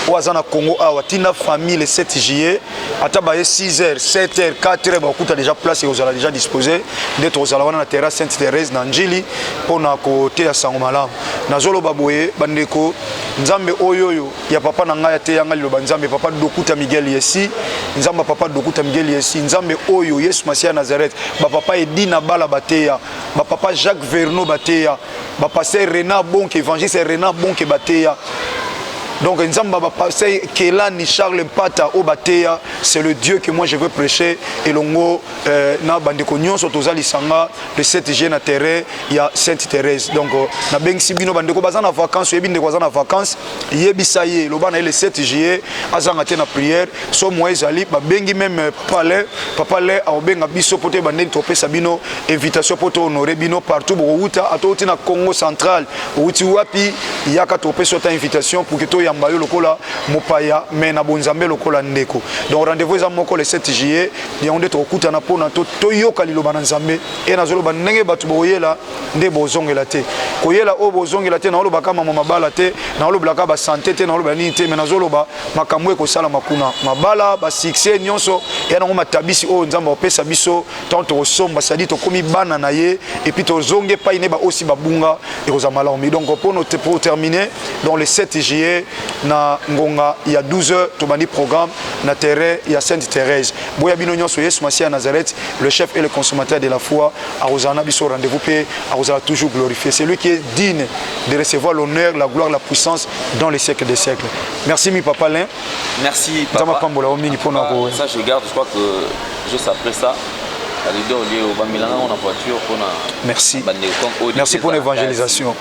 oyo aza na Congo awa, tinda famille le 7 juillet, ata baye 6 heures, 7 heures, 4 heures, bakokuta déjà place ekozala déjà disposé. Nde tokozala wana na terrasse Sainte Thérèse na Njili mpona koteya sango malamu. Nazoloba boye, bandeko, Nzambe oyo oyo ya papa na ngai ateyanga liloba Nzambe, papa Dokuta Miguel Yesi, Nzambe papa Dokuta Miguel Yesi, Nzambe oyo Yesu Masiya ya Nazareth, bapapa Edina Bala bateya, bapapa Jacques Verno bateya, bapasteur Rena Bonke, évangéliste Rena Bonke bateya. Donc Nzambe bapasteur Kelani Charles Mpata oyo bateya, c'est le Dieu que moi je veux prêcher elongo na bandeko nyonso. Toza lisanga le 7 juillet na terrain ya Sainte Thérèse. Donc nabengisi bino, bandeko baza na vacances, oyebi ndeko aza na vacances, yebisa ye, loba na ye le 7 juillet azanga te na prière. So moyen ezali, babengi même papa Alain. Papa Alain akobenga biso po te bandeni topesa bino invitation po tohonore bino partout bokowuta. Ata outi na Congo Central, outi wapi, yaka, topesa ata invitation pour que toyamba yo lokola mopaya, mais na bonzambe lokola ndeko. Donc rendez-vous eza moko, le 7 juillet. Yango nde tokokutana mpona toyoka liloba na Nzambe. E nazoloba ndenge bato bokoyela nde bozongela te, koyela oyo bozongela te. Naolobaka mama mabala te, naolobelaka basanté te, naoloba nini te, mais nazoloba makambo ekosalama kuna, mabala, basuccès nyonso eya nango matabisi oyo Nzambe akopesa biso ntango tokosomba, c'est-à-dire tokomi bana na ye et puis tozongi epai ne baosi babunga, ekozala malamu. Donc pour terminer, dans le 7 juillet na ngonga ya 12 heures, tobandi programme na terrain ya Sainte Thérèse. Boya bino nyonso. Yesu Masiya ya Nazareth, le chef et le consommateur de la foi, akozala na biso rendez-vous mpe akozala toujours glorifié. C'est lui qui est digne de recevoir l'honneur, la gloire, la puissance dans les siècles des siècles. Merci mi papa Lin. Merci papa. Nzambe apambola yo mingi mpona ko Ça, je garde, je crois que juste après ça, bamilanga en voiture mpona Merci, merci pour l'évangélisation.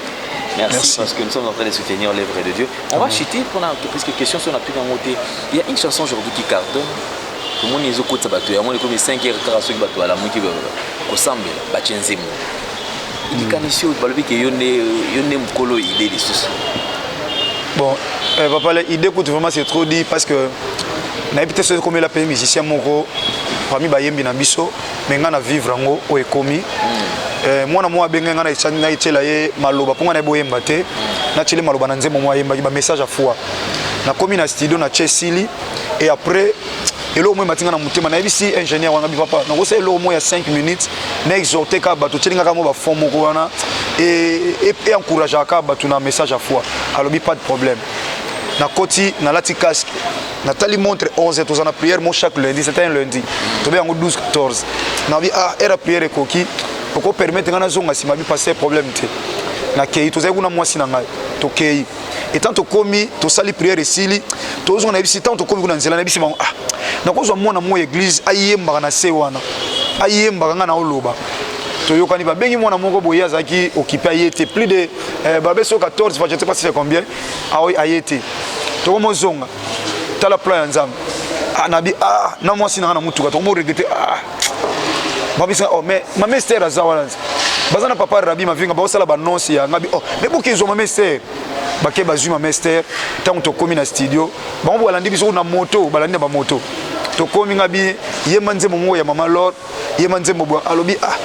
Merci, merci, parce que nous sommes en train de soutenir l'œuvre de Dieu. On va chuter pour la parce que question sur la plus monter. Il y a une chanson aujourd'hui qui cartonne. Tout le monde est au côté bato. Il y a comme 5 heures kaka soki bato balamuki kosambela, batie nzembo. Likanisi oyo balobi ke yo nde mokolo idée lisusu. Bon, papa, idée écoute, vraiment c'est trop dit, parce que nayebi te soki ekomela mpe musicien moko parmi bayembi na biso, mais ngai na vivre yango oyo ekomi. Eh, mwana moko abengai ngai natiela ye maloba mpo ngai nayebi oyemba te natieli maloba na nzembo moko ayembaki bamessage ya foi nakomi na studio na tie esili et après eloko moko emati ngai na motema nayebisi ingénieur wana bi papa nakosala eloko moko ya 5 minutes na exhorte kaka bato otyeli ngai kaka mwa bafond moko wana e encourageaka kaka bato na message ya foi alobi pas de problème nakoti nalati casque natali montre 11 toza na prière mo chaque lundi c'était un lundi tobe yango 12 14 nabi ah heure ya prière ekoki okopermettre ngai nazonga nsima bi pasteur problème te nakei tozali kuna mwasi na ngai tokei etant tokomi tosali prière esili tozonga nayebisi ntango tokomi kuna nzela nayebisi bango ah nakozwa mwana moko ya eglise ayembaka na se wana ayembaka ngai naoloba toyokani babengi mwana moko boye azalaki okipe aye te plus de eh, babe so 14 fois je ne sais pas si c'est combien aye te tokomozonga tala plan ya nzambe ah, nabi ah, na mwasi na nga na motuka tokomo regrete ah. babisa oh, mais mama ester aza wana baza na papa rabi mavinga baosala banonse ya ngabi oh, mais bokezwa mama ester bake bazwi mama ester ntango tokomi na studio bango balandi biso na moto balandi na bamoto tokomi ngabi yemba nzembo moko ya mama lor yemba nzembo boye alobi ah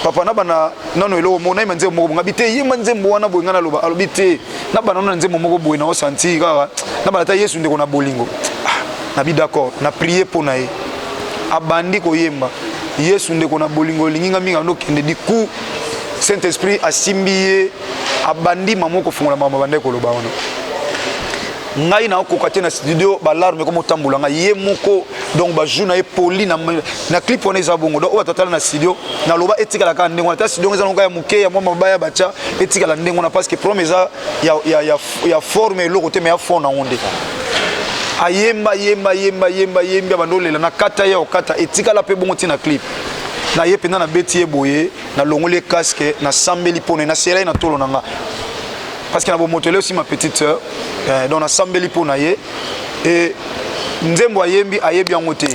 papa na bana nano eloko moko nayemba nzembo moko boye ngabi te yemba nzembo wana boye ngai naloba alobi te na bana nano na nzembo moko boye nao sentir kaka na bana ata yesu ndeko na bolingo ah, nabi d'accord na prier mpo na ye abandi koyemba yesu ndeko na bolingo olingi nga mingi ando kende du coup saint esprit asimbi ye abandi mama kofungola makambo abandaki koloba wana ngai nakokoka te na studio balarme ekoma otambola ngai ye moko donc bajour na ye poli na, na clip wana eza bongo donc oyo bato atala na studio naloba etikala kaka ndenge wana ta studio eza nango ya moke ya mwa mabaya batya etikala ndenge wana parce que problème eza ya, ya, ya, ya forme eloko te mais ya fond nango nde ayemba yemba yemba yemba yembi abanda olela na kata ye okata etikala mpe bongo ntina clip na ye mpenza nabeti ye boye nalongoli ye casque nasambeli mpo na ye nasela ye na tolo na nga parce que na bomoto elle aussi ma petite sœur eh, donc nasambeli mpo na ye e nzembo ayembi ayebi yango te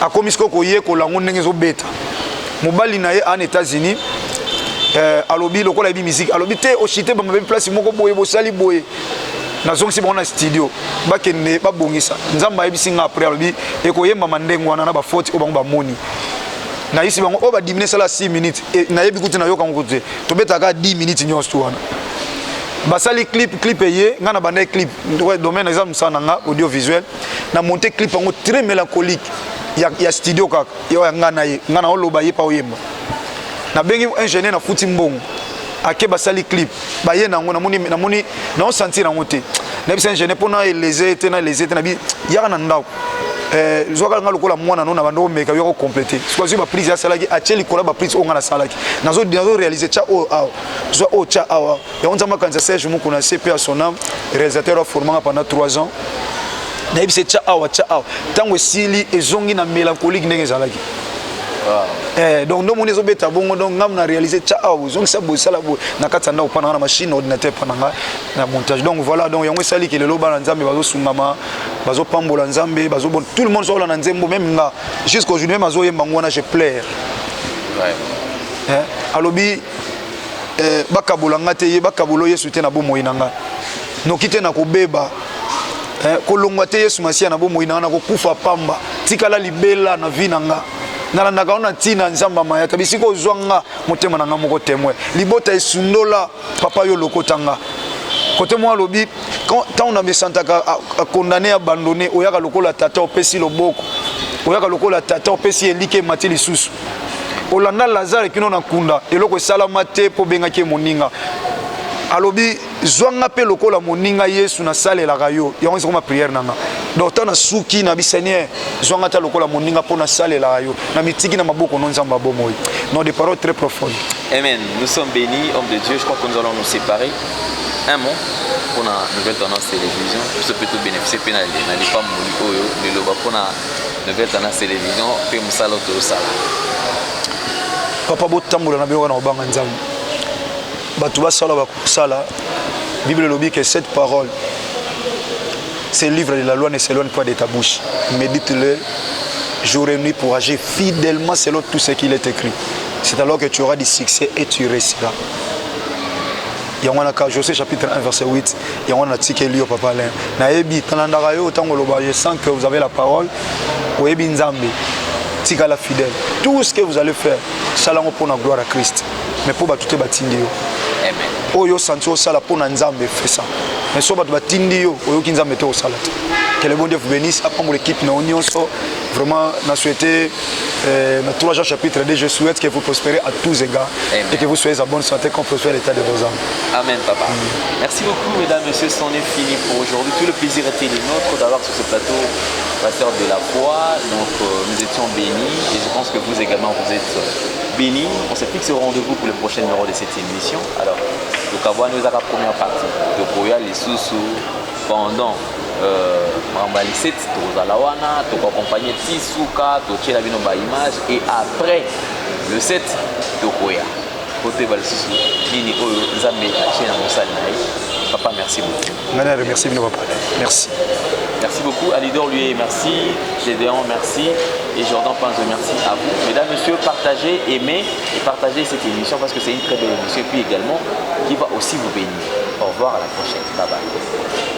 akomi sikoyo koyekola yango ndenge ezobeta mobali na ye ana états-unis eh, alobi lokola ayebi musique alobi te oshite bamabe place moko boye bosali boye nazongisi bango na studio bakende babongisa nzambe ayebisi nga après alobi ekoyembama ndenge wana na bafaute oyo bango bamoni nayebisi bango oyo badimine esala 6 minutes e, nayebi kutu nayoka yango kutu te tobetaka 10 minutes nyonso tu wana basali clip clip eye ngai na bandaki clip domaine eza mosala na nga audiovisuel na monte clip yango très mélancolique ya, ya studio kaka ya ngai na ye ngai na oloba ye pa oyemba nabengi ingénieur nafuti mbongo ake basali clip baye na yango namoni namoni naosentir yango te nayebisa ingénieur mpo na eleze te na eleze te nabi yaka na ndako eh, zwaka nga lokola mwana no na bando omeka yo complete soki azwi baprise asalaki atie likolo ya baprise oyo nga nasalaki nazo réalise tya oyo awa zwa oyo tya awa yango nzambe akanisa serge mukuna cp ya son âme réalisateur aformanga pendant 3 ans nayebisa tya awa tya awa ntango esili ezongi na mélancolique ndenge ezalaki Eh, donc ndomoni ezobeta bongo donc ngai na réalise tya awa bozongisa boye sala boye na kati ya ndako mpa na nga na machine ordinateur mpa na nga na montage donc voilà donc yango esali ke lelo bana nzambe bazosungama bazopambola nzambe bazobona tout le monde sokola na nzembo meme nga jusqu'aujourd'hui meme azoyemba yango wana je plaire eh, alobi eh, bakabola nga te ye bakabola yesu te na bomoi na nga noki te nakobeba eh, kolongwa te yesu masiya na bomoi na nga nakokufa pamba tikala libela na vi na nga nalandaka yo na ntina nzambe amayata bisika ozwa nga motema na nga moko temoin libota esundola papa yo lokota nga kote mwa alobi ntango na mesantaka condamné abandonné oyaka lokola tata opesi loboko oyaka lokola tata opesi elike emati lisusu olanda lazare kino na nkunda eloko esalama te mpo obengaki ye moninga alobi zwa nga mpe lokola moninga yesu nasalelaka yo yango ezokoma priere na nga donc ntango nasuki na bi seigneur zwa nga ata lokola moninga mpo nasalelaka yo na mitiki na maboko no nzambe ya bomoi non des paroles très profondes amen nous sommes bénis homme de dieu je crois que nous allons nous séparer un mot pour la nouvelle tendance télévision biso mpe tobénéficie mpe na lipamboli oyo liloba mpona nouvelle tendance télévision mpe mosala oyo tozosala papa botambola na bino wana kobanga nzambe bato basala bakosala bible elobi que cette parole ce livre de la loi ne s'éloigne pas de ta bouche médite-le jour et nuit pour agir fidèlement selon tout ce qu'il est écrit c'est alors que tu auras du succès et tu réussiras yango wana ka Josué chapitre 1 verset 8 yango wana natikeli yo papa Alain nayebi talandaka yo ntango oloba je sens que vous avez la parole oyebi nzambe. Tikala fidèle. Tout ce que vous allez faire, sala yango mpo na gloire ya Christ. Mais mpo bato te batindi yo. Oyo osanti osala mpo na Nzambe, fais ça. Mais so bato batindi yo, oyoki Nzambe te osala te. Que le bon Dieu vous bénisse. Apambola l'équipe na nyonso. Vraiment, na souhaité euh, na 3 Jean chapitre 2, je souhaite que vous prospérez à tous égards Amen. et que vous soyez en bonne santé, qu'on prospère l'état de vos âmes. Amen, papa. Merci beaucoup, mesdames, messieurs. C'en est fini pour aujourd'hui. Tout le plaisir était le nôtre d'avoir sur ce plateau pasteur de la foi. Donc, euh, nous étions bénis et je pense que vous également, vous êtes euh, bénis. On s'est fixé rendez-vous pour le prochain numéro de cette émission. Alors, donc, nous avons la première partie de Royal et Soussou pendant euh, makambo ya 17 tokozala wana tokoaccompagne ti suka totiela bino baimage et après le 7 tokoya po toyeba lisusu nini oyo nzambe atie na mosali na ye papa merci beaucoup ngai na remercie bino papa merci Merci beaucoup. Alidor lui merci. Gédéon, merci. Et Jordan Panzo, merci à vous. Mesdames, Messieurs, partagez, aimez et partagez cette émission parce que c'est une très belle émission. Et puis également, qui va aussi vous bénir. Au revoir, à la prochaine. Bye bye.